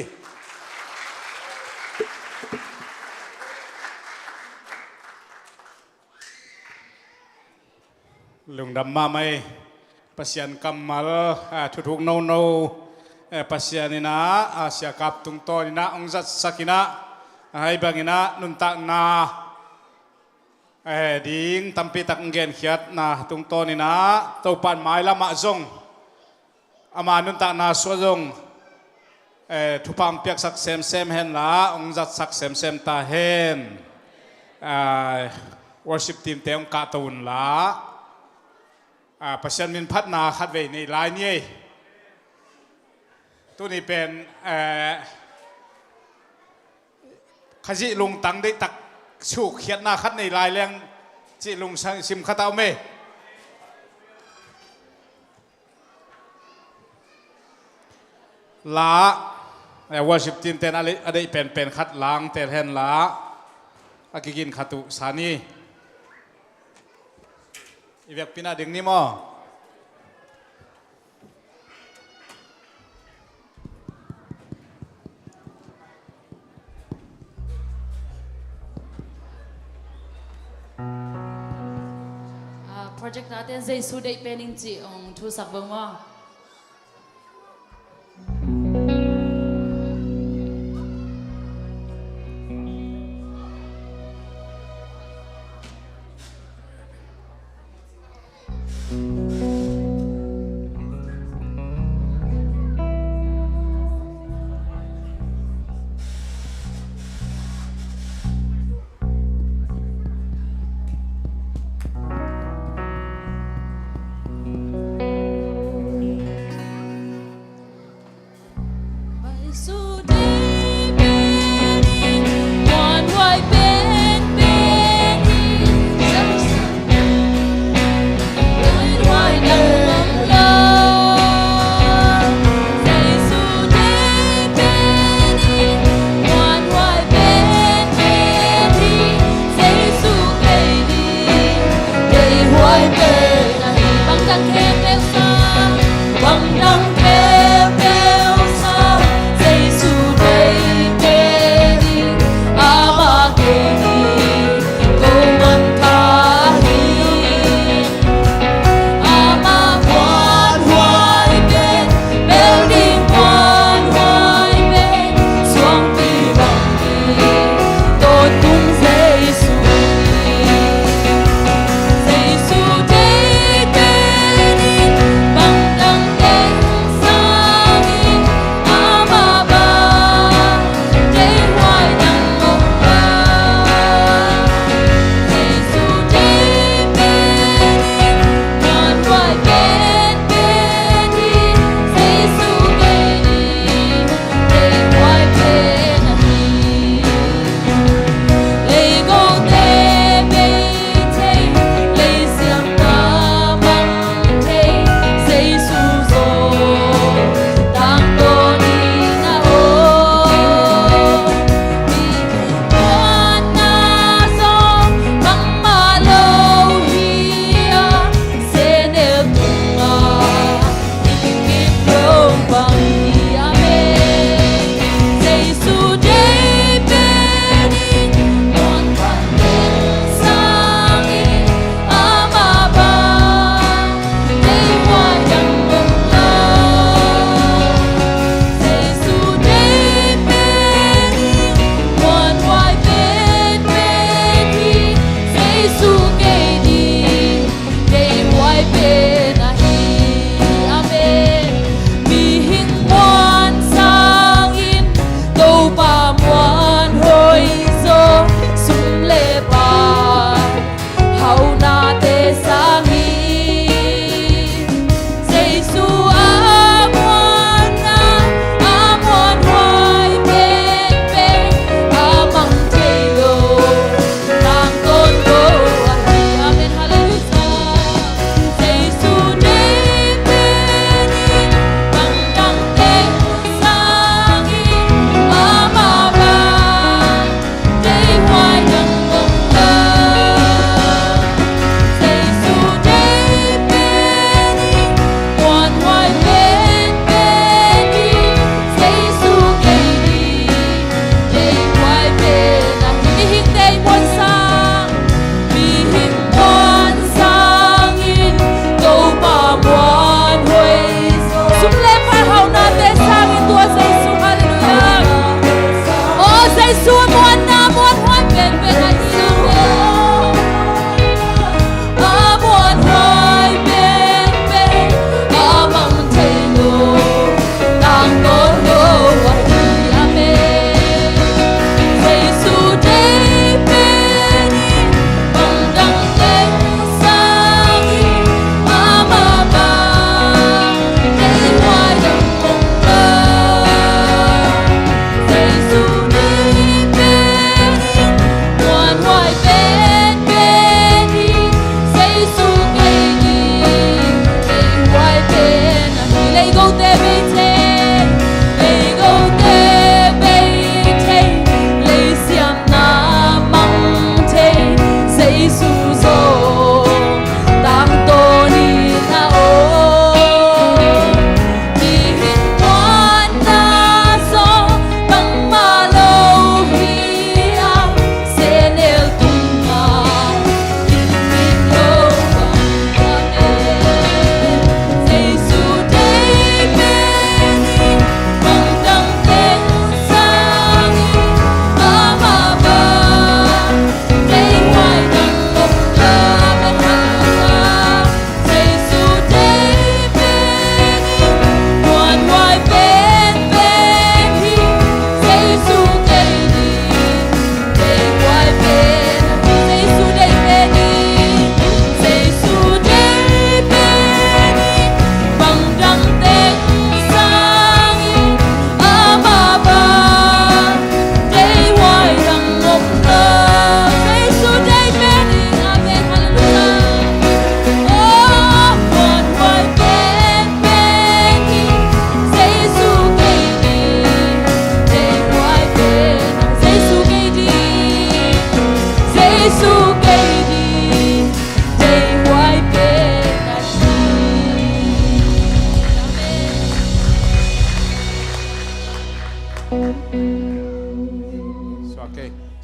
Lungdam mahmah ei. Pasian kammal, ah, thuthuk nono, eh, Pasian inah, ah, siakap tungtawn inah hong zatsak inah, ah, hih banginah nuntakna, eh, ding tampitak hong genkhiatna tungtawn inah Topan mailamah zong ama nuntakna sungah zong, eh, thupha hong piaksak semsem henla, hong zatsak semsem ta hen. Ah, worship team te hong kahto unla, ah, Pasian min phatna khatvei nei lai ni ei. Tuni pen, eh, Khazih lungtang deihtak sukkhiatna khat nei lai leng cih lungsim khat a om ei. La, eh, worship team ten a le-, a deih penpen khat lang tel henla, a kigin khat uh sa ni. I vekpi-in a ding ni maw? Ah, projector ten Jesu deih pen in cih hong thusak bo maw?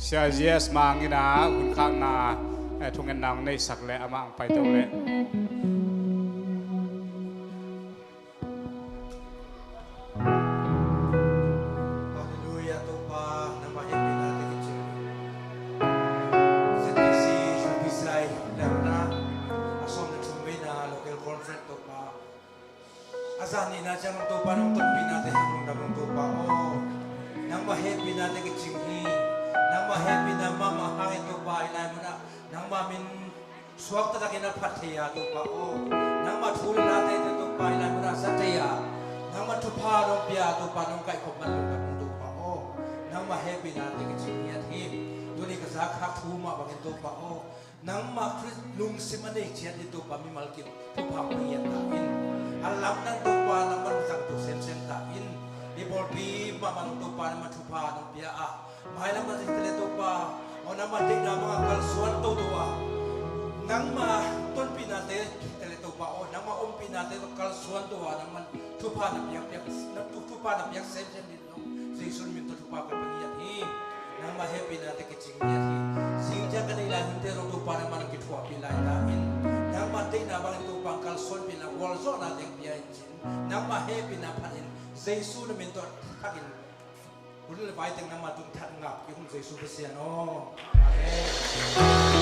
Sia Zias Mang in a hun khakna, eh, thungetna hong neisak leh amah hong paito leh. Halleluiah, Topa, nangmah hehpihna te kicing. Z P C, U P C lai lamna a sawm le thum veina local conference, Topa, a zan nihna ciang Topa nong tonpihna te hang lungdam ung, Topa aw. Nangmah hehpihna te kicing hi. Nangmah hehpihna mahmah hangin Topa, i lai munah nangmah min suak taktakin a phat thei a, Topa aw. Nangmah thu le la teite Topa, i lai munah sa thei a, nangmah thupha nong pia a, Topa nong kaihkhop man lungdam ung, Topa aw. Nangmah hehpihna te kicing hi. Tuni ka zak khak thu mah bangin, Topa aw, nangmah Khrist lungsim a nei ciat in, Topa, mimal kim thupha hong pia ta in. A lamdang, Topa, nangmah zang tuk semsem ta in. I pawlpi mahmah, Topa, nangmah thupha nong pia a, mailam a zite le, Topa aw, nangmah deihna bangah kalsuan toto a, nangmah tonpihnate te le, Topa aw, nangmah ompihna te tawh kalsuan to a, nangmah thupha na piak, piak, na thu, thupha na piak semsem ding, Jesu min tawh thupha ka pia ngiat hi. Nangmah hehpihna te kicing ngiat hi. Zing ciang ka neih lai hunte zong, Topa, nangmah nong kithuahpih lai ta in. Nangmah deihna bangin, Topa, kalsuanpihna, gualzawhna teng pia in cin. Nangmah hehpihna phat in, Jesu na min tawh thakin hun le vai teng nangmah tung that ngap kik un, Jesu Pasian aw. Amen.